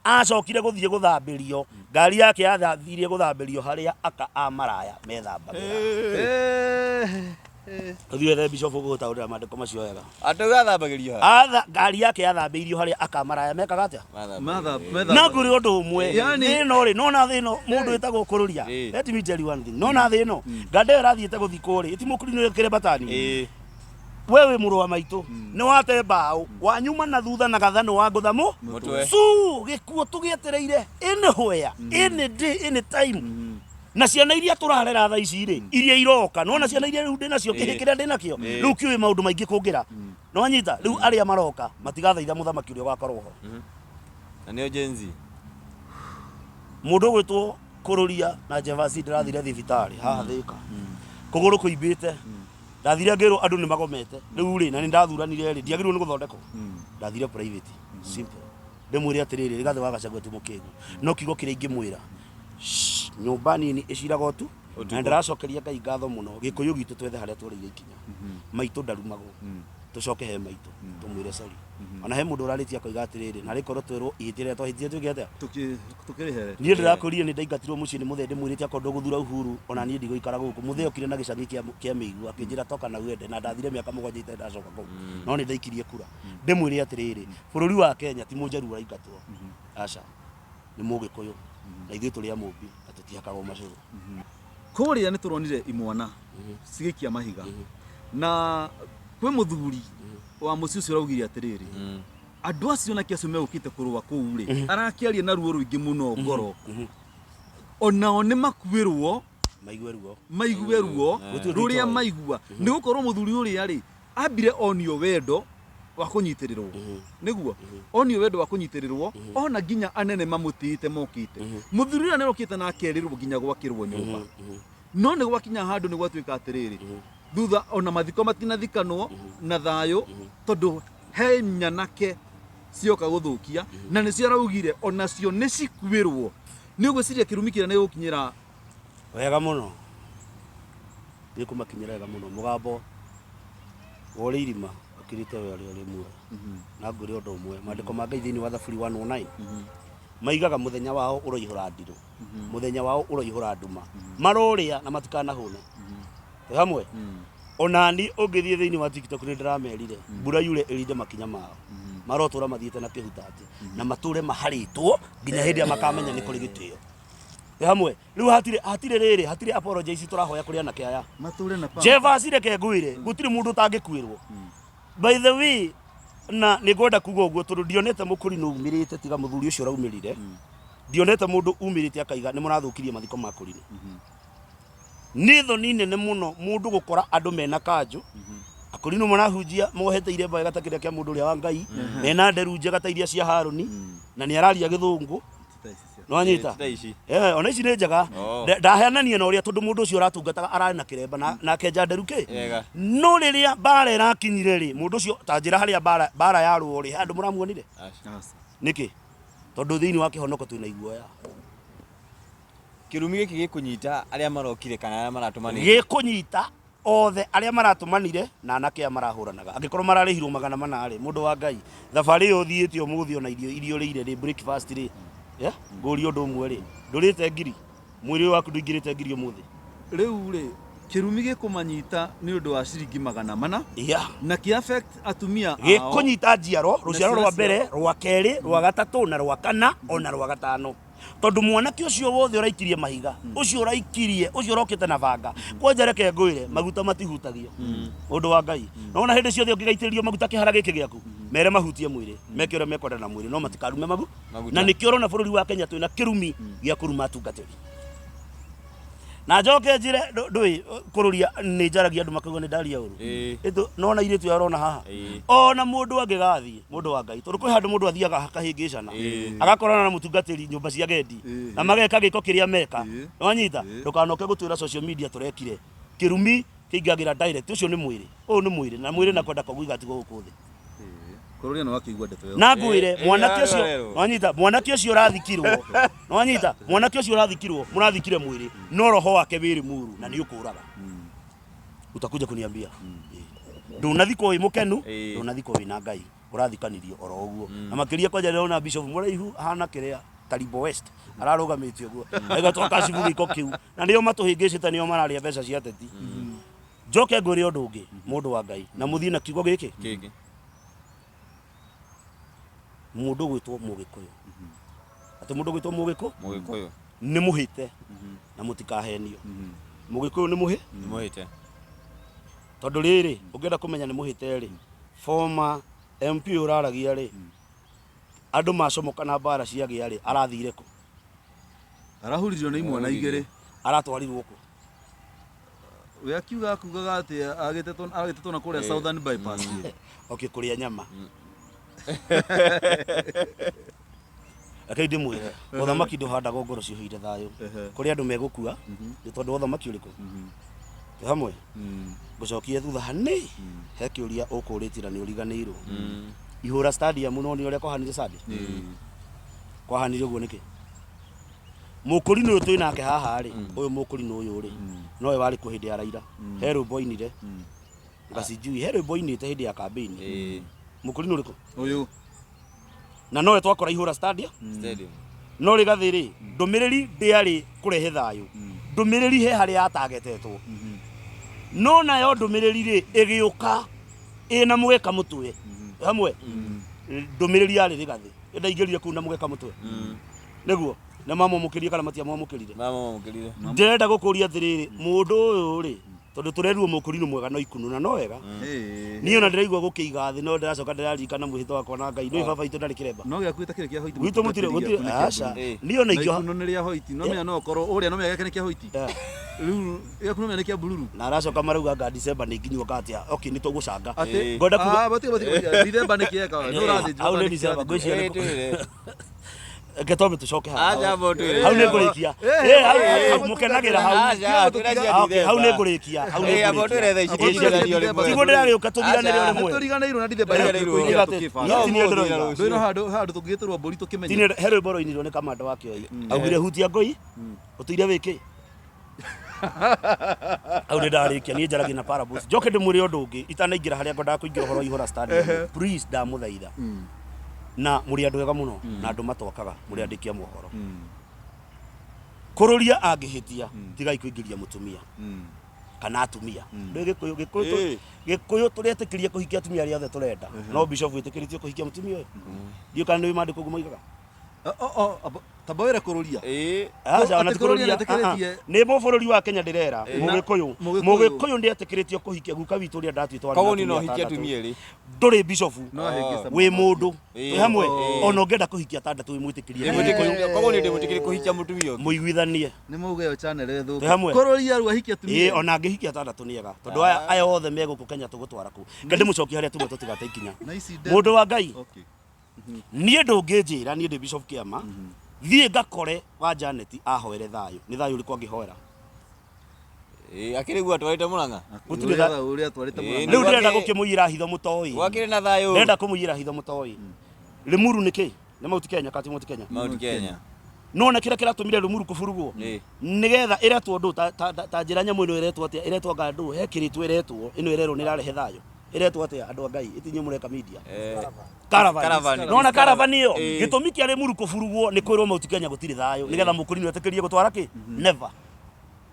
Acokire gũthiĩ gũthambĩrio, ngari yake yathiire gũthambĩrio harĩa aka a maraya methambagĩra. Ũthiĩ wethe bishop ũgũgũtaũrĩra maandĩko macio wega. Atĩ gathambagĩrio ha? Atha, ngari yake yathambĩirio harĩa aka a maraya mekaga atĩa? Mathambagĩrio. Na ngwĩre ũndũ ũmwe, Yani- thĩ ĩno rĩ, nona thĩ ĩno mũndũ wĩtagwo kũrũria. Let me tell you one thing. Nona thĩ ĩno, nganda ĩyo ĩrathiĩte gũthikwo rĩ, ĩtimũkurinĩre kĩrembatani. We wĩ mũrũ wa maitũ nĩ wate mbaũ wanyuma na thutha na gathanũ wa ngũtha mũ Mũtwe. su gĩkuũ tũgĩetereire anywhere any day any time na ciana iria tũrarera thaa ici rĩ iria iroka nona ciana iria rĩu ndĩ nacio kĩhĩ kĩrĩa ndĩ nakĩo rĩu kĩũĩ maũndũ maingĩ kũngĩra nĩwanyita rĩu arĩa maroka matigathaitha mũthamaki ũrĩa ũgakorwo ho. Na nĩo Gen Z. Mũndũ ũgwĩtwo Kũrũria na Jevasi ndĩrathire thibitarĩ haha Thĩka kũgũrũ kũimbĩte. Ndathire ngĩrwo andũ nĩ magomete rĩu rĩ na nĩ ndathuranire rĩ ndiagĩrĩirwo nĩ gũthondekwo. Ndathire private simple ndĩmwĩre atĩrĩrĩ Rigathĩ wa Gachagua ti mũkĩgu no kiugo kĩrĩa ingĩmwĩra shh, nyũmba nini ĩciraga ũtu na ndĩracokeria Ngai ngatho mũno gĩkũyũ gitũ twethe harĩa tworeire ikinya maitũ ndarumagwo tũcoke he maitũ tũmwĩre sorry. Ona he mũndũ ũrarĩtie akoiga atĩrĩrĩ narĩ korwo twerwo ihĩtia rĩrĩa twahĩtirie twĩke atĩa? Tũkĩrĩhere. Niĩ ndĩrakũrire nĩ ndaingatirwo mũciĩ nĩ mũthee ndĩmwĩrĩte akorwo ndũgũthura Uhuru ona niĩ ndigũikara gũkũ. Mũthee okire na gĩcang'i kĩa mĩigua akĩnjĩra toka na uende na ndathire mĩaka mũgwanja itarĩ ndacoka kũu no nĩ ndaikirie kura. Ndĩmwĩre atĩrĩrĩ bũrũri wa Kenya ti mũnjaruo ũraingatwo aca nĩ mũgĩkũyũ na ithuĩ tũrĩ a Mũmbi na tũtihakagwo macũrũ. Kũrĩa nĩ tũronire imwana cigĩikia mahiga na kwĩ mũthuri wa mũciĩ ũcio ũraugire atĩrĩrĩ andũ acio anake acio megũkĩte kũrũa kũu rĩ arakĩaria na ruo rũingĩ mũno ngoro onao nĩ makuĩrwo maigue ruo maigue ruo Gũtirĩ rũrĩa ũndũ maigua nĩ gũkorwo mũthuri ũrĩa rĩ ambire onio wendo wa kũnyitĩrĩrwo nĩguo onio wendo wa kũnyitĩrĩrwo ona nginya anene mamũtĩĩte mokĩte mũthuri ũrĩa nĩarokĩte na akerĩrwo nginya gwakĩrwo nyũmba no nĩ gwakinya handũ nĩ gwatuĩka atĩrĩrĩ thutha ona mathiko matinathikanwo na thayũ tondũ he nyanake cioka gũthũkia na nĩcio araugire onacio nĩ cikuĩrwo nĩ ũgwĩciria kĩrumi kĩrĩa nĩ gũkinyĩra wega mũno gĩkũmakinyĩra wega mũno mũgambo wa ũrĩ irima ũkirĩte we ũrĩa ũrĩ muoyo na ngwĩre ũndũ ũmwe maandĩko ma Ngai thĩinĩ wa Thaburi 109 maigaga mũthenya wao ũroihũra ndirũ mũthenya wao ũroihũra nduma marorĩa na matikanahũne Twĩ hamwe onani ũngĩthiĩ thĩinĩ wa TikTok nĩ ndĩramerire mbura yure ĩrinde makinya mao marotũra mathiĩte na kĩhutati na matũre maharĩtwo nginya hĩndĩ ĩrĩa makamenya nĩ kũrĩ gĩtĩo. Twĩ hamwe rĩu hatirĩ hatirĩ rĩrĩ hatirĩ apologies tũrahoya kũrĩ anake aya matũre na pamba. Jevasi reke ngwĩre gũtirĩ mũndũ ũtangĩkuĩrwo by the way na nĩ ngwenda kuga ũguo tondũ ndionete mũkũrinũ umĩrĩte tiga mũthuri ũcio ũraumĩrire ndionete mũndũ umĩrĩte akaiga nĩ mũrathũkirie mathiko ma kũrinũ nĩ thoni nene mũno mũndũ gũkora andũ mena kanjũ akũrinũ marahunjia mohete iremba wega ta kĩrĩa kĩa mũndũ ũrĩa wa Ngai mena nderu njega ta iria cia Harũni na nĩ araria gĩthũngũ nĩwanyita Ti ta ici. Eh, ona ici nĩ njega Oh. Ndaheanania na ũrĩa tondũ mũndũ ũcio ũratungataga ararĩ na kĩremba na akenja nderu kĩ Wega. no rĩrĩa mbara ĩrakinyire rĩ mũndũ ũcio ta njĩra harĩa mbara mbara yarũo rĩ he andũ mũramuonire Aca. nĩkĩ tondũ thĩinĩ wa kĩhonoko twĩna iguoya Kĩrumi gĩkĩ gĩkũnyita arĩa marokire kana arĩa maratũmanire? Gĩkũnyita othe arĩa maratũmanire na anake aya marahũranaga. Angĩkorwo mararĩhirwo 400 rĩ, mũndũ wa Ngai, thabarĩ ĩyo ũthiĩte ũmũthĩ ona irio iria ũrĩire rĩ, breakfast rĩ, yeah? Ngũrie ũndũ ũmwe rĩ, ndũrĩte ngiri? Mwĩrĩ ũyũ waku ndũingĩrĩte ngiri ũmũthĩ? Rĩu rĩ, kĩrumi gĩkũmanyita nĩ ũndũ wa ciringi 400 na kĩ affect atumia ao. Gĩkũnyita njiaro, rũciaro ciana rwa ciao. mbere, rwa kerĩ, rwa gatatũ na rwa kana ona rwa gatano. Tondũ mwanake ũcio wothe ũraikirie mahiga, ũcio ũraikirie, ũcio ũrokĩte na banga, kwanja reke ngwĩre, maguta matihutagio. Ũndũ wa Ngai. Nona hĩndĩ ciothe ũngĩgaitĩrĩrio maguta kĩhara gĩkĩ gĩaku, mere mahutie mwĩrĩ, meke ũrĩa mekwenda na mwĩrĩ, no matikarume magu. Maguta. Na nĩkĩo ũrona bũrũri wa Kenya twĩna kĩrumi gĩa kũruma atungatĩri. Na njoke njĩre ndũĩ kũrũria nĩ njaragia andũ makauga nĩ ndaria ũru. Ĩtũ nona airĩtu aya ũrona haha. Ona mũndũ angĩgathiĩ mũndũ wa Ngai tondũ kwĩ handũ mũndũ athiaga akahĩngĩcana agakorana na mũtungatĩri nyũmba cia gendi na mageka gĩko kĩrĩa meka. Nĩwanyita? Ndũkanoke gũtwĩra social media tũrekire. Kĩrumi kĩingagĩra direct ũcio nĩ mwĩrĩ. Ũyũ nĩ mwĩrĩ na mwĩrĩ na kwenda kwaguo igatigwo gũkũ thĩ. Kũrũria nĩ wakĩigua ndeto ĩyo. Na ngwĩre mwanake ũcio nĩwanyita mwanake ũcio ũrathikirwo nĩwanyita mwanake ũcio ũrathikirwo mũrathikire mwĩrĩ no roho wake wĩrĩ mũru na nĩ ũkũraga. Utakuja kuniambia. Ndũnathikwo wĩ mũkenu, ndũnathikwo wĩ na Ngai. Ũrathikanirio oro ũguo. Na makĩria kwanja ndĩrona bishop mũraihu ahana kĩrĩa Taribo West ararũgamĩte ũguo. Aiga twakashibu gĩko kĩu. Na nĩo matũhĩngĩcĩte nĩo mararĩa mbeca cia ateti. Njoke ngwĩre ũndũ ũngĩ mũndũ wa Ngai na mũthiĩ na kiugo gĩkĩ. Kĩngĩ. Mũndũ ũgwĩtwo Mũgĩkũyũ. Atĩ mũndũ ũgwĩtwo Mũgĩkũ? Mũgĩkũyũ. Nĩ mũhĩte na mũtikahenio. Mũgĩkũyũ nĩ mũhĩ? Nĩ mũhĩte. Tondũ rĩrĩ, ũngĩenda kũmenya nĩ mũhĩte rĩ, former MP ũyũ ũraragia rĩ, andũ macomoka na mbara ciagĩa rĩ, arathire kũ? Arahuririo nĩ imwana igĩrĩ. Aratwarirwo kũ? We akiuga akugaga atĩ agĩtetwo agĩtetwo na kũrĩa Southern Bypass. Okay, kũrĩa nyama. Rekei ndĩmwĩre, ũthamaki ndũhandagwo ngoro ciũhĩire thayũ. Kũrĩ andũ megũkua nĩ tondũ wa ũthamaki ũrĩkũ? Twĩ hamwe? Ngũcokie thutha hanini, he kĩũria ũkũrĩtie na nĩ ũriganĩirwo. Ihũra stadium no nĩ ũrĩa kwahanire Sunday? Kwahanire ũguo nĩkĩ? Mũkũrinũ ũyũ twĩ nake haha rĩ, ũyũ mũkũrinũ ũyũ rĩ, nowe warĩ kuo hĩndĩ ya Raila. He rwĩmbo ainire, Ngasijui, he rwĩmbo ainĩte hĩndĩ ya campaign. Mũkũrinũ ũrĩkũ? Ũyũ. Na nowe twakora ihũra stadium. Stadium. No rĩgathĩ rĩ, ndũmĩrĩri ndĩarĩ kũrehe thayũ. Ndũmĩrĩri he harĩa yatagetetwo. No nayo ndũmĩrĩri rĩ, ĩgĩũka ĩna mũgeka mũtwe. Hamwe? Ndũmĩrĩri yarĩ rĩgathĩ. Ĩndaingĩrire kũu na mũgeka mũtwe. Nĩguo? Nĩ mamwamũkĩrire kana matiamwamũkĩrire? Mamwamũkĩrire. Ndĩrenda gũkũria atĩrĩrĩ, mũndũ ũyũ rĩ, tondũ tũrerirwo mũkũrinũ mwega no ikunũ na no wega. Niĩ ona ndĩraigua gũkĩiga thĩ no ndĩracoka ndĩraririkana mwĩhĩtwa wakwa na Ngai. Nĩũĩ baba witũ ndarĩ kĩremba? No gĩaku gĩtakĩrĩ kĩa hoiti Gwitũ mũtirĩ gũtirĩ aca. Niĩ ona Na ingĩoha ikunũ nĩ rĩa hoiti. No menya no ũkorwo ũrĩa no menya gĩake nĩ kĩa hoiti. Rĩu gĩaku no menya nĩ kĩa bururu. Na aracoka marauga anga December nĩ nginywo anga atĩa. Okay nĩ tũgũcanga. Atĩ Ngwenda kuga Ah, batiga batiga. December nĩ kĩeka. No ũrathĩnjwo. Hau nĩ December ngwĩciria nĩ Twĩre. Reke twambe tũcoke haha. Aca amba ũtwĩre. Hau nĩ ngũrĩkia. Eh, Eh, hau eh, hau mũkenagĩra hau. Aca, twĩre cia Ah, okay, hau nĩ Dithemba. ngũrĩkia. Hau nĩ Eh, amba ngũrĩkia. ũtwĩre thaa ici Amba ũtwĩre tũthiranio Dithemba. rĩmwe. Tiguo ndĩragĩũka tũthiranĩre o Aca. rĩmwe. Tũriganĩirwo na Dithemba Tũriganĩirwo. tũkũiria Ti tũkĩbanga. No niĩ ũmũthĩ na ndĩroiga. rũciũ. Ndũĩ no handũ handũ tũngĩgĩtũrwo mbũri tũkĩmenye. Ti niĩ he rwĩmbo rwainirwo nĩ kamanda wa Kĩoi. Augire hutia ngũi ũtũire wĩkĩ? Hau nĩ ndarĩkia niĩ njaragia na parables. Njoke ndĩmwĩre ũndũ ũngĩ itanaingĩra harĩa ngwendaga kũingĩra ũhoro wa ihũra stadium. Please ndamũthaitha. Na mũrĩ andũ ega mũno na andũ matwakaga mũrĩ andĩki a mohoro. Kũrũria angĩhĩtia tigai kũingĩria mũtumia kana atumia. Ndũĩ Gĩkũyũ Gĩkũyũ Gĩkũyũ tũretĩkĩria kũhikia atumia arĩa othe tũrenda. No bishop wĩtĩkĩrĩtio kũhikia mũtumia ũyũ? Ndiũĩ kana nĩ maandĩko ũguo moigaga. Tamba wĩre kũrũria. Ĩĩ. Aca, ona Atĩ ti kũrũria kũrũria. nĩetĩkĩrĩtie. Ah, ah. Nĩ bũrũri wa Kenya ndĩrera Mũgĩkũyũ Mũgĩkũyũ. Mũgĩkũyũ ndĩetĩkĩrĩtio kũhikia guka witũ ũrĩa ndatuĩtwo arĩ na Koguo niĩ no atumia hikie atandatũ. atumia erĩ. Ndũrĩ bishofu No ahĩngĩca wĩ mwana mũndũ Ĩĩ. twĩ hamwe Ĩĩ. ona ũngĩenda kũhikia atandatũ wĩ mwĩtĩkĩrie nĩ Mũgĩkũyũ. Koguo niĩ ndĩmwĩtĩkĩrie kũhikia mũtumia ũngĩ. Mũiguithanie. Nĩ mauga ĩyo channel ĩthũke. Twĩ hamwe. Kũrũria rĩu ahikie Ĩĩ atumia. ona angĩhikia atandatũ nĩ ega tondũ aya aya othe me gũkũ Kenya tũgũtwara kũ. Reke ndĩmũcokie harĩa tuma tũtigate ikinya. Na ici nde- Mũndũ wa Ngai Okay. niĩ ndũngĩnjĩra niĩ ndĩ Bishop Kĩama thiĩ ngakore wa Janet ahoere thayũ. Nĩ thayũ ũrĩkũ angĩhoera? Ĩĩ, akĩrĩ guo atwarĩte Mũrang'a. Gũtirĩ Ũrĩa ũrĩa atwarĩte Ĩĩ, Mũrang'a. Rĩu ndĩrenda Gwake- gũkĩmũiyĩra hitho mũtoĩ. Gwakĩrĩ na thayũ. Ndĩrenda kũmũiyĩra hitho mũtoĩ. Limuru nĩ kĩ? Nĩ Mount Kenya kana ti Mount Kenya? Mount Kenya. Nona kĩrĩa kĩratũmire Limuru kũburugwo? Ĩĩ. Nĩgetha ĩretwo ndũ ta, ta, ta, ta njĩra nyamũ ĩno ĩretwo atĩa? Ĩretwo anga ndũ? He kĩrĩtwo ĩretwo ĩno ĩrerwo nĩ ĩrarehe thayũ. Ĩretwo atĩa andũ a Ngai? Ĩtinye mũreka media. Caravan. Caravan. Nona caravan ĩyo Ĩĩ. gĩtũmi kĩa Limuru kũburugwo nĩ kwĩrwo Mount Kenya gũtirĩ thayũ nĩgetha mũkũrinũ etĩkĩrie gũtwara kĩ? Never.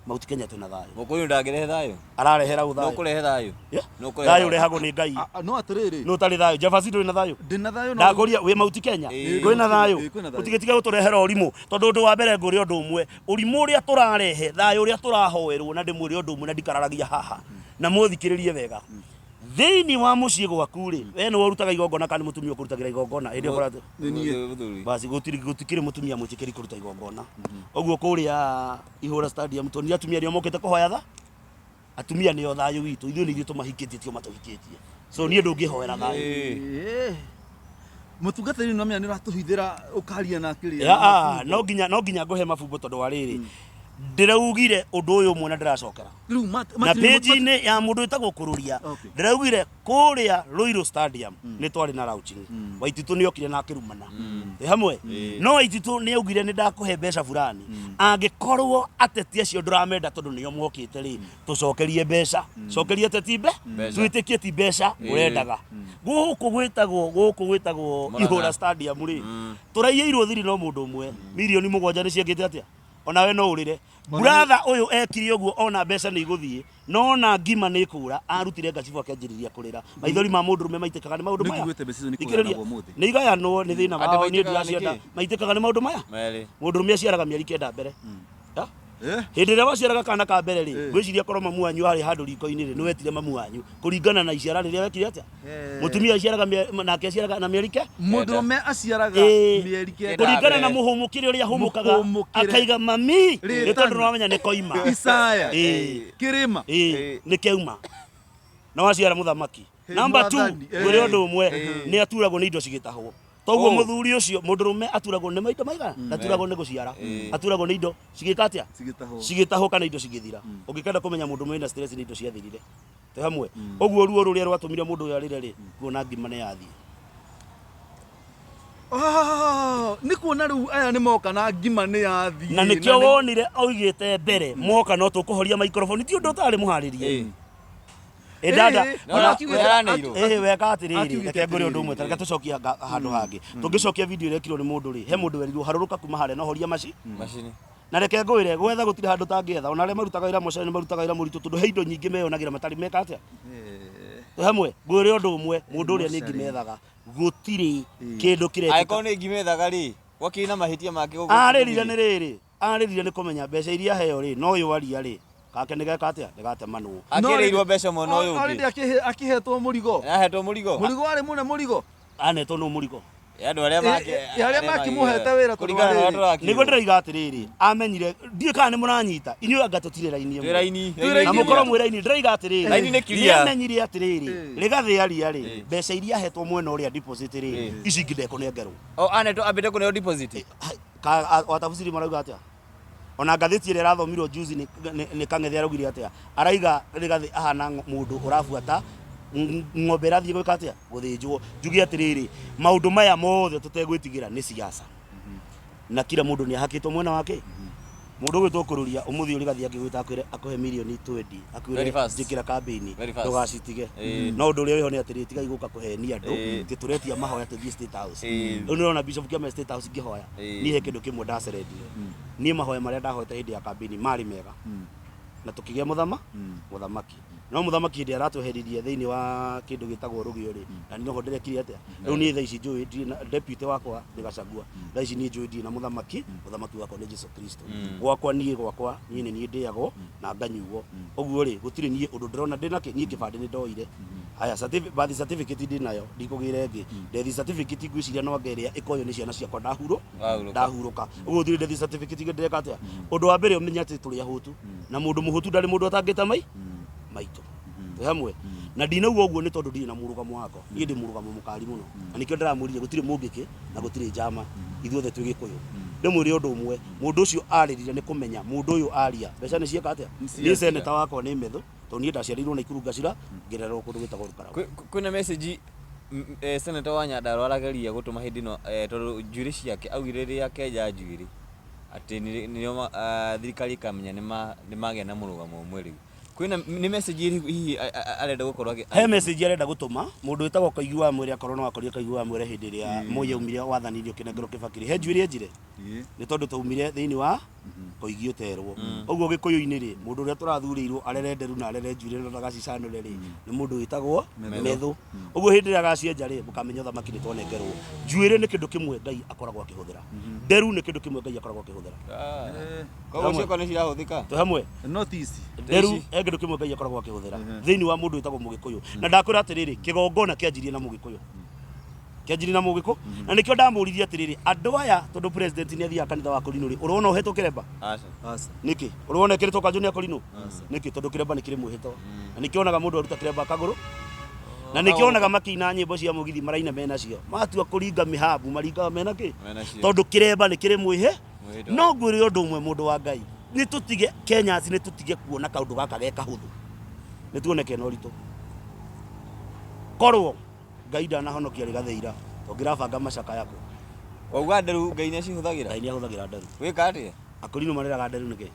Mount Kenya twĩna thayũ. Mũkũyũ ndangĩrehe thayũ. Ararehera ũ thayũ? Nũkũrehe thayũ. Yeah. Nũkũrehe Thayũ ũrehagwo nĩ Ngai. Ah, ah, no atĩrĩrĩ Nũ ũtarĩ thayũ? Jabasi ndũrĩ na thayũ? ndĩna thayũ no Ndakũria wĩ Mount Kenya Ĩĩ. kwĩna thayũ Ĩĩ, kwĩna thayũ. ũtigĩtige gũtũrehera ũrimũ tondũ ũndũ wa mbere ngũrĩ ũndũ ũmwe ũrimũ ũrĩa tũrarehe thayũ ũrĩa tũrahoerwo na ndĩmwĩre ũndũ ũmwe na ndikararagia haha na mũthikĩrĩrie wega thĩinĩ wa mũciĩ gwaku rĩ we nĩwe ũrutaga igongona kana nĩ mũtumia ũkũrutagĩra igongona hĩndĩ ĩyo kũratũ Nĩ niĩ. Mũthuri. basi gũtirĩ gũtikĩrĩ mũtumia mwĩtĩkĩri kũruta igongona ũguo kũrĩa ihũra stadium tuonire atumia nĩo mokĩte kũhoya tha atumia nĩo thayũ witũ ithuĩ nĩ ithuĩ tũmahikĩtie tio matũhikĩtie so niĩ ndũngĩhoera thayũ Ĩĩ. Mũtungatĩri no menya nĩ ũratũhithĩra ũkaria na kĩrĩa. Ya, ah, no nginya no nginya ngũhe mabumbo tondũ wa rĩrĩ Ndĩraugire ũndũ ũyũ ũmwe na ndĩracokera Rĩu na page-inĩ ya mũndũ wĩtagwo Kũrũria. Okay. Ndĩraugire kũrĩa Ruiru Stadium nĩ twarĩ na launching. Waititu nĩ okire na akĩrumana. Twĩ hamwe? No Waititu nĩ augire nĩ ndakũhe mbeca fulani. Angĩkorwo ateti acio ndũramenda tondũ nĩo mokĩte rĩ, tũcokerie mbeca. Cokeria ateti Mbeca. twĩtĩkie ti mbeca ũrendaga. Gũkũ gwĩtagwo gũkũ gwĩtagwo Murang'a. Ihũra Stadium rĩ, tũraiyĩirwo thiri no mũndũ ũmwe. Mirioni 7 nĩ ciekĩte atĩa? Onawe no ũrĩre. Brother ũyũ ekire ũguo ona mbeca nĩ igũthiĩ, no ona ngima nĩ ĩkũra, arutire ngacibũ akĩanjĩrĩria kũrĩra. Maithori ma mũndũrũme maitĩkaga nĩ maũndũ maya. Nĩnjiguĩte mbeca icio nĩ Thikĩrĩria, kũgayanagwo ũmũthĩ. Nĩ igayanwo nĩ thĩna Atĩ wao, niĩ maitĩkaga ndiracienda. nĩkĩ? Maitĩkaga nĩ maũndũ maya. Merĩ. Mũndũrũme aciaraga mĩeri 9 mbere. Ya? Eh? Hĩndĩ ĩrĩa waciaraga kana ka mbere rĩ, Eh. ngwĩciria korwo mamu wanyu arĩ handũ riko-inĩ rĩ, nĩ wetire mamu wanyu kũringana na iciara rĩrĩa wekire atĩa? Eh. Mũtumia aciaraga nake aciaraga na mĩeri ke? Mũndũrũme aciaraga Ĩĩ. mĩeri 9. Kũringana na mũhũmũkĩre ũrĩa ahũmũkaga, Mũhũmũkĩre. akaiga mami, nĩ Rĩtana. tondũ nĩwamenya nĩ koima. Isaya. Ĩĩ. Kĩrĩma. Ĩĩ, nĩ kĩauma. Na waciara mũthamaki. Hĩ, Number 2, mwathani. ngwĩre Ĩĩ. ũndũ ũmwe, nĩ aturagwo nĩ indo cigĩtahwo. Toguo Oh. mũthuri ũcio mũndũrũme aturagwo nĩ maindo maigana? Ndaturagwo nĩ gũciara. Aturagwo nĩ indo cigĩka atĩa? Cigĩtahwo. Cigĩtahwo kana indo cigĩthira. Ũngĩkenda kũmenya mũndũ wĩna stress nĩ indo ciathirire. Twĩ hamwe. Ũguo ruo rũrĩa rwatũmire mũndũ ũyũ arĩre rĩ, kuona ngima nĩ yathiĩ. Oh, nĩ kuona rĩu aya nĩ moka na ngima nĩ yathiĩ. Na nĩkĩo wonire oigĩte mbere moka no tũkũhoria microphone ti ũndũ ũtarĩ mũharĩrie. Ĩ dada, Ĩĩ, No, ona na- akiugĩte- Ũraneirwo. ĩhĩ weka atĩrĩrĩ, Akiugĩte reke ngwĩre ũndũ ũmwe, atĩrĩrĩ. ta reke tũcokie handũ hangĩ. Tũngĩcokia video ĩrĩa ĩkirwo nĩ mũndũ rĩ, he mũndũ werirwo harũrũka kuma harĩa na ũhorie maci. Macini. Na reke ngwĩre, gwetha gũtirĩ handũ ũtangĩetha. Ona arĩa marutaga wĩra mocarĩ nĩ marutaga wĩra mũritũ tondũ he indo nyingĩ meyonagĩra matarĩ meka atĩa? Twĩ hamwe, ngwĩre ũndũ ũmwe, mũndũ ũrĩa nĩ ngima ethaga. Gũtirĩ kĩndũ kĩrekĩka. Angĩkorwo nĩ ngima ethaga rĩ, gwakĩrĩ na mahĩtia make gũkũ Arĩrire bũrũri-inĩ. nĩ rĩrĩ, arĩrire nĩ kũmenya mbeca iria aheo rĩ, no ũyũ aria rĩ, kake nĩ geka atĩa? Nĩ gatemanwo. Akĩrĩirwo mbeca mwena ũyũ ũngĩ. Already akĩhetwo mũrigo. Ahetwo mũrigo. Mũrigo warĩ mũne mũrigo. Anetwo nũ mũrigo? Ya andũ arĩa make Ĩ, arĩa makĩmũhete wĩra tondũ kũringana na wa ũrĩa rĩrĩ. tũrakĩrwo. Nĩguo ndĩroiga atĩrĩrĩ, amenyire, ndiũĩ kana nĩ mũranyita, inyuĩ anga tũtirĩ raini Twĩ ĩmwe. raini. Twĩ raini Na ĩmwe. mũkorwo mwĩ raini, ndĩroiga atĩrĩrĩ, Raini nĩ clear. nĩ amenyire atĩrĩrĩ, Rĩgathĩ aria rĩ, mbeca iria ahetwo mwena ũrĩa deposit rĩ, ici ingĩ ndekũnengerwo. O anetwo ambĩte kũneo deposit. Watafsiri marauga atĩa? Ona ngathĩti ĩrĩa ĩrathomirwo juzi nĩ Kang'ethe araugire atĩa? Araiga Rĩgathĩ ahana mũndũ ũrabuata ng'ombe ĩrathiĩ gwĩka atĩa? Gũthĩnjwo. Njuge atĩrĩrĩ, maũndũ maya mothe tũtegwĩtigĩra nĩ siasa. Na kila mũndũ nĩ ahakĩtwo mwena wake. Mũndũ ũgwĩtwo Kũrũria ũmũthĩ ũyũ Rĩgathĩ angĩgwĩta akwĩre akũhe mirioni 20, akwĩre Very fast. njĩkĩra kambĩini, Very fast. ndũgacitige. No ũndũ ũrĩa wĩho nĩ atĩrĩrĩ, tigai gũka kũhenia andũ, atĩ tũretia mahoya tũthiĩ State House. Rĩu nĩũrona Bishop Kĩama State House ngĩhoya, niĩ he kĩndũ kĩmwe ndacerendire. Niĩ mahoya marĩa ndahoete hĩndĩ ya kambĩini marĩ mega. Na tũkĩgĩa mũthamaki. No mũthamaki hĩndĩ ĩrĩa aratweheririe thĩinĩ wa kĩndũ gĩtagwo rũgĩo rĩ, na noho ndĩrekire atĩa? Rĩu niĩ thaa ici njũĩ ndirĩ na deputy wakwa nĩ Gachagua. Thaa ici niĩ njũĩ ndirĩ na mũthamaki, mũthamaki wakwa nĩ Jesu Kristo. Gwakwa niĩ gwakwa niĩ nĩ niĩ ndĩagwo na nganyuo. Ũguo rĩ, gũtirĩ niĩ ũndũ ndĩrona ndĩna kĩ, niĩ kĩbandĩ nĩ ndoire. Haya, birth certificate ndĩnayo, ndikũgĩra ĩngĩ. Death certificate ngwĩciria no anga ĩrĩa ĩkoywo nĩ ciana ciakwa Wahurũka. ndahurũka. Ũguo gũtirĩ death certificate ingĩ ndĩreka atĩa? Ũndũ wa mbere ũmenye atĩ tũrĩ ahũtu. Na mũndũ mũhũtu ndarĩ mũndũ atangĩta maitũ. Twĩ hamwe. Na ndinauga ũguo nĩ tondũ ndirĩ na mũrũgamo wakwa. Niĩ ndĩ mũrũgamo mũkali mũno. Na nĩkĩo ndĩramwĩrire gũtirĩ mũngĩkĩ na gũtirĩ njama. Ithuothe twĩ Gĩkũyũ. Ndĩmwĩre ũndũ ũmwe, mũndũ ũcio arĩrire nĩ kũmenya mũndũ ũyũ aria mbeca nĩ cieka atĩa? Niĩ seneta wakwa nĩ Methu, tondũ niĩ ndaciarĩirwo Naikuru ngacira, ngĩrererwo kũndũ gwĩtagwo Rukarau. Kwĩna message senator wa Nyandarua arageria gũtũma hĩndĩ ĩno tondũ njuĩrĩ ciake augire rĩrĩa akenja njuĩrĩ atĩ nĩrĩo thirikari ĩkamenya nĩ magĩa na mũrũgamo ũmwe rĩu. Kwĩna nĩ message ĩrĩkũ hihi arenda gũkorwo agĩ He message arenda gũtũma mũndũ wĩtagwo Koigi wa Mwere akorwo no akorire Koigi wa Mwere hĩndĩ ĩrĩa Moi aumire wathani-inĩ ũkĩnengerwo Kĩbakĩ rĩ, he njuĩrĩ enjire nĩ tondũ twaumire thĩinĩ wa Koigi ũterwo. Ũguo Gĩkũyũ-inĩ rĩ, mũndũ ũrĩa tũrathurĩirwo arere nderu na arere njuĩrĩ na ndagacicanũre rĩ, nĩ mũndũ wĩtagwo Methu. Ũguo hĩndĩ ĩrĩa agacienja rĩ, mũkamenya ũthamaki nĩ twanengerwo. Njuĩrĩ nĩ kĩndũ kĩmwe Ngai akoragwo akĩhũthĩra. Nderu nĩ kĩndũ kĩmwe Ngai akoragwo akĩhũthĩra. Koguo ciakwa nĩ cirahũthĩka? Twĩ hamwe? No ti ici. Nderu he kĩndũ kĩmwe Ngai akoragwo akĩhũthĩra thĩinĩ wa mũndũ wĩtagwo Mũgĩkũyũ. Na ndakwĩra atĩrĩrĩ, kĩgongona kĩanjirie na Mũgĩkũyũ. Kĩanjirie na Mũgĩkũyũ. Na nĩkĩo ndamũririe atĩrĩrĩ, andũ aya tondũ president nĩ athiaga kanitha wa Korinũ rĩ, ũrona ũhetwo kĩremba? Aca. Aca. Nĩkĩ? Ũrona ĩkĩrĩtwo kanjũ nĩ Akorinũ? Nĩkĩ? Tondũ kĩremba nĩ kĩrĩ mwĩhĩtwa. Na nĩkĩo onaga mũndũ aruta kĩremba akagũrũ. Na nĩkĩo onaga makĩina nyĩmbo cia mũgithi maraina menacio. Matua kũringa mĩhambu maringaga mena kĩ? Menacio. Tondũ kĩremba nĩ kĩrĩ Mwĩhĩtwa. No ngwĩre ũndũ ũmwe mũndũ wa Ngai. Nĩ tũtige Kenyans, nĩ tũtige kuona kaũndũ gaka ge kahũthũ, nĩ tuone kena ũritũ. Korwo Ngai ndanahonokia Rigathĩ ira, tũngĩrabanga macakaya kũ? Wauga nderu Ngai nĩ acihũthagĩra? Ngai nĩ ahũthagĩra nderu. Gwĩka atĩa? Akũrinũ marĩraga nderu nĩkĩ?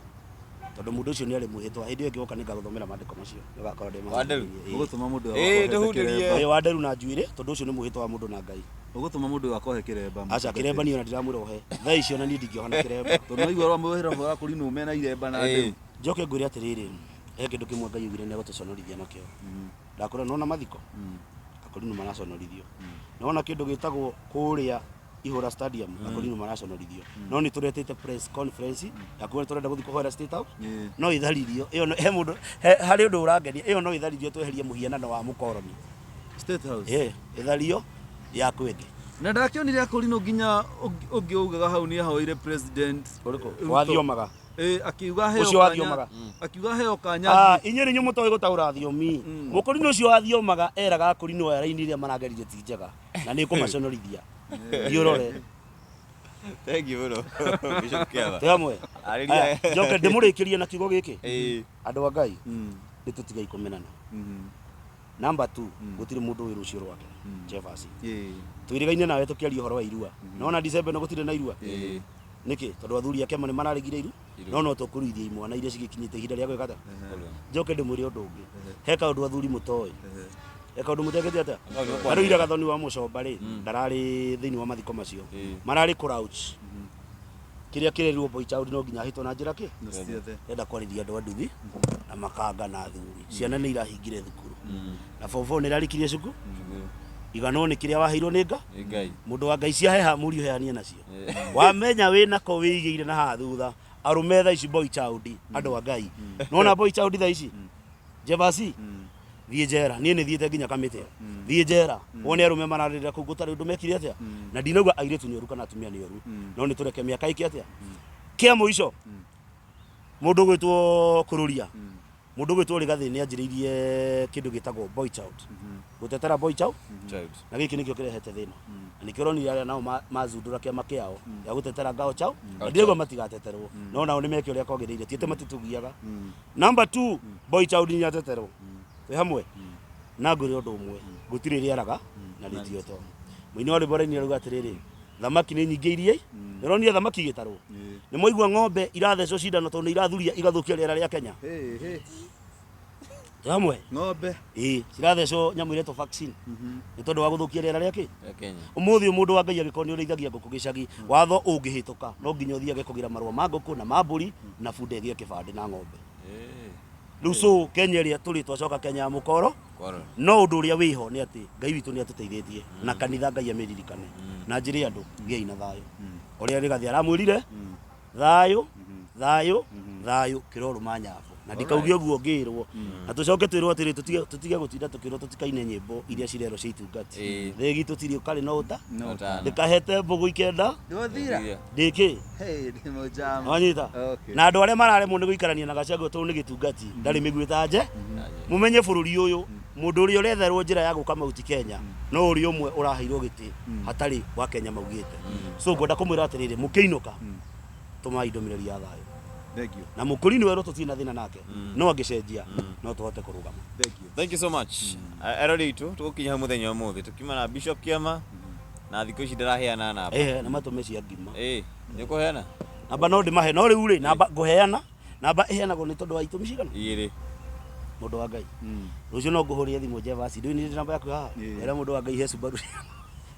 Tondũ mũndũ ũcio nĩ arĩ mwĩhĩtwa. Hĩndĩ ĩyo ĩngĩ woka nĩ ngagũthomera maandĩko macio. Nĩ ũgakorwo ndĩ Wa nderu? Ĩĩ. Ũgũtũma mũndũ Ĩĩ, akohete tũhutĩrie. kĩremba. Ĩĩ, wa nderu na njuĩrĩ, tondũ ũcio nĩ mwĩhĩtwa wa mũndũ na Ngai. Ũgũtũma mũndũ ũyũ akohe kĩremba. Aca, kĩremba niĩ ona ndiramwĩra ohe. Thaa ici ona niĩ ndingĩoha na kĩremba. Tondũ naigua rwa mwĩra wa kũrinũ mena iremba na Ĩĩ. nderu. Njoke ngwĩre atĩrĩrĩ, he kĩndũ kĩmwe Ngai augire nĩ egũtũconorithia nakĩo. Ndakwĩra nĩwona mathiko? Akũrinũ maraconorithio. Nĩwona kĩndũ gĩtagwo kũrĩa Ihũra Stadium, Akũrinũ maraconorithio. No nĩ tũretĩte press conference ya kuga nĩ tũrenda gũthiĩ kũhoera State House. No ĩtharirio. Ĩyo no- he mũndũ he- harĩ ũndũ ũrangenia, ĩyo no ĩtharirio tweherie mũhianano wa mũkoroni. State House. Ĩĩ, ĩthario yakwo ĩngĩ. Na ndakĩonire akũrinũ nginya ũngĩ augaga hau nĩ ahoire president Ũrĩkũ? Ruto. Wathiomaga. Ĩ, akiuga heo Ũcio kanya wathiomaga. akiuga heo kanya Ah, inyuĩ nĩ inyuĩ mũtoĩ gũtaũra thiomi. Mũkũrinũ ũcio wathiomaga eraga akũrinũ aya raini ĩrĩa maragerire ti njega na nĩ ĩkũmaconorithia. Thiĩ ũrore. Thank you mũno. Bishop Kĩama. Twĩ hamwe. Arĩria. Aya, njoke ndĩmũrĩkĩrie na kiugo gĩkĩ. Ĩĩ. Andũ a Ngai, nĩ tũtigei kũmenana. Number 2, gũtirĩ mũndũ wĩ rũciũ rwake. Jefferson. Ĩĩ. Twĩrĩgaine nawe tũkĩaria ũhoro wa irua. Nona December ĩno gũtirĩ na irua. Ĩĩ. Nĩkĩ? Tondũ athuri a kĩama nĩ mararegire iru. Irua. No no tũkũruithia imwana iria cigĩkinyĩte ihinda rĩa gwĩka atĩa? Njoke ndĩmwĩre ũndũ ũngĩ. He kaũndũ athuri mũtoĩ. He kaũndũ mũtekĩte atĩa? Kaũndũ Ta rĩu ira Gathoni wa Mũcomba rĩ, ndararĩ thĩinĩ wa mathiko macio. Ĩĩ. Mararĩ kũrauch. Kĩrĩa kĩrerirwo boy child no nginya ahĩtwo na njĩra kĩ? Na ciothe. Ndĩrenda kwarĩria andũ a nduthi na makanga na athuri. Ciana nĩ irahingire thukuru. Na form 4 nĩ irarĩkirie cukuru. Iganwo nĩ kĩrĩa waheirwo nĩ nga. Nĩ Ngai. Mũndũ wa Ngai ciaheha mũriũ heanie nacio. Wamenya wĩ nako wĩigĩire na haha thutha. Arũme thaa ici boy child, andũ a Ngai. Nĩwona boy child thaa ici? Jevasi, thiĩ njera. Niĩ nĩ thiĩte nginya kamĩtĩ. Thiĩ njera. Wone arũme mararĩrĩra kũu gũtarĩ ũndũ mekire atĩa. Na ndinauga airĩtu nĩ oru kana atumia nĩ oru. No nĩ tũreke mĩaka ĩke atĩa. Kĩa mũico, mũndũ ũgwĩtwo Kũrũria, mũndũ ũgwĩtwo Rigathĩ nĩ anjĩrĩirie kĩndũ gĩtagwo boy child. Gũtetera boy child. Child. Na gĩkĩ nĩkĩo kĩrehete thĩna. Na nĩkĩo ũronire arĩa nao mazundũra kĩama kĩao gĩa gũtetera ngao chao. Na ndĩraigua matigateterwo. No nao nĩ meke ũrĩa kwagĩrĩire. Ti atĩ matitũgiaga. Number 2, boy child nĩ ateterwo. Twĩ hamwe. Na ngwĩre ũndũ ũmwe, gũtirĩ rĩaraga na rĩtioto. Mũini wa rwĩmbo raini arauga atĩrĩrĩ, thamaki nĩ nyingĩ iria-inĩ. Nĩ ũronire thamaki igĩtarwo? Nĩ mwaigua ng'ombe irathecwo cindano tondũ nĩ irathuria igathũkia rĩera rĩa Kenya? Hĩ, hĩ. Twĩ hamwe? Ng'ombe. Ĩĩ, cirathecwo nyamũ iretwo vaccine. Nĩ tondũ wa gũthũkia rĩera rĩa kĩ? Rĩa Kenya. Ũmũthĩ ũyũ mũndũ wa Ngai angĩkorwo nĩ ũrĩithagia ngũkũ gĩcagi, watho ũngĩhĩtũka no nginya ũthiage kũgĩra marũa ma ngũkũ na ma mbũri na bunda ĩgĩe kĩbandĩ na ng'ombe. Rĩu so Kenya ĩrĩa tũrĩ twacoka Kenya ya mũkoro. Koro. No ũndũ ũrĩa wĩho nĩ atĩ Ngai witũ nĩ atũteithĩtie na kanitha Ngai amĩririkane. Na njĩre andũ gĩai na thayũ. Ũrĩa Rigathĩ aramwĩrire thayũ thayũ thayũ kĩrorũma nyambo. Na ndikauge ũguo ngĩrwo. Na tũcoke twĩrwo atĩrĩ tũtige gũtinda tũkĩrwo tũtikaine nyĩmbo iria cirerwo cia itungati. Thĩ gitũ tirĩ ũkarĩ no ũta. No ũtana. Ndĩkahete mbũgũ ikenda. Ndwathira. Ndĩkĩ? Hey, ndĩ mũjama. Wanyita? Okay. Na andũ arĩa mararemwo nĩ gũikarania na Gachagua tondũ nĩ gĩtungati, ndarĩ mĩguĩ ta nje. Mũmenye bũrũri ũyũ, mũndũ ũrĩa ũretherwo njĩra ya gũka Mount Kenya, no ũrĩa ũmwe ũraheirwo gĩtĩ hatarĩ wa Kenya maugĩte. So ngwenda kũmwĩra atĩrĩrĩ, mũkĩinũka, tũmai ndũmĩrĩri ya thayũ. Thank you. Na mũkũrinũ werũ tũtirĩ na thĩna nake, no angĩcenjia, no tũhote kũrũgama. Thank you. Thank you so much. Erori aitũ tũgũkinya hau mũthenya wa ũmũthĩ tũkiuma na Bishop Kĩama na thikũ ici ndaraheana namba. Eh, na matũme cia ngima. Ĩĩ, nĩ ũkũheana? Namba no ndĩmahe, no rĩu rĩ, namba ngũheana, namba ĩheanagwo nĩ tondũ wa itũmi cigana? Igĩrĩ. Mũndũ wa Ngai. Rũciũ no ngũhũrĩre thimũ Jevasi, ndũĩ nĩ namba yaku haha? Ĩĩ. Ĩra mũndũ wa Ngai he Subaru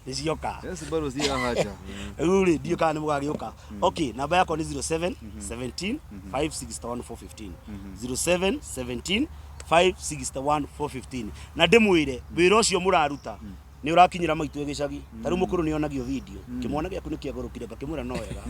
nĩ cioka. He Subaru ciĩ haha nja. Rĩu rĩ, ndiũĩ kana nĩ mũgagĩũka. Okay, namba yakwa nĩ 07 17 561 415. 07 17 561 415. Na ndĩmwĩre, wĩra ũcio mũraruta nĩ ũrakinyĩra maitũ gĩcagi. Ta rĩu mũkũrũ nĩ onagio video. Kĩmwana gĩaku nĩ kĩagũrũkire, ngakĩmwĩra no wega.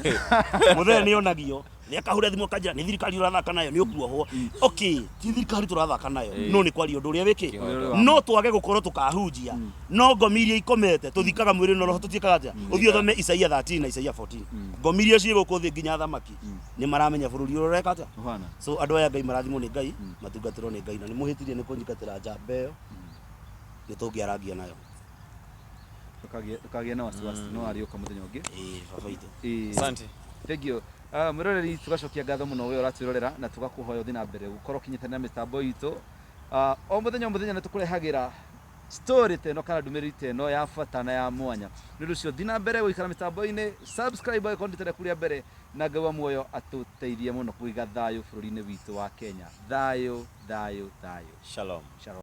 Mũthee nĩ onagio. Nĩ akahũra thimũ akanjĩra nĩ thirikari ũrathaka nayo nĩ ũkuohwo. Okay, ti thirikari tũrathaka nayo. No nĩ kwaria ũndũ ũrĩa wĩkĩ. No twage gũkorwo tũkahunjia. No ngomi iria ikomete tũthikaga mwĩrĩ na roho tũtiĩkaga atĩa? Ũthiĩ ũthome Isaia 13 na Isaia 14. Ngomi iria ciĩ gũkũ thĩ nginya athamaki nĩ maramenya bũrũri ũrĩa ũreka atĩa? Ũhana. So andũ aya Ngai marathimwo nĩ Ngai, matungatĩrwo nĩ Ngai na nĩ mũhĩtirie nĩ kũnyingatĩra njamba ĩyo. Nĩ tũngĩarangia nayo. Ndũkagĩe na wasiwasi no arĩũka mũthenya ũngĩ. Ĩĩ baba witũ. Ĩĩ. Asante. Thank you. Ah, mwĩroreri tũgacokia ngatho mũno we ũratwĩrorera na tũgakũhoya ũthiĩ na mbere gũkorwo ũkĩnyitanĩra na mĩtambo itũ. Ah, o mũthenya o mũthenya nĩ tũkũrehagĩra story ta ĩno kana ndũmĩrĩri ta ĩno ya bata na ya mwanya. Nĩ ũndũ ũcio thiĩ na mbere gũikara mĩtambo-inĩ, subscribe angĩkorwo nĩ rita rĩaku rĩa mbere, na Ngai wa muoyo atũteithie mũno kũiga thayũ bũrũri-inĩ witũ wa Kenya. Thayũ, thayũ, thayũ. Shalom. Shalom.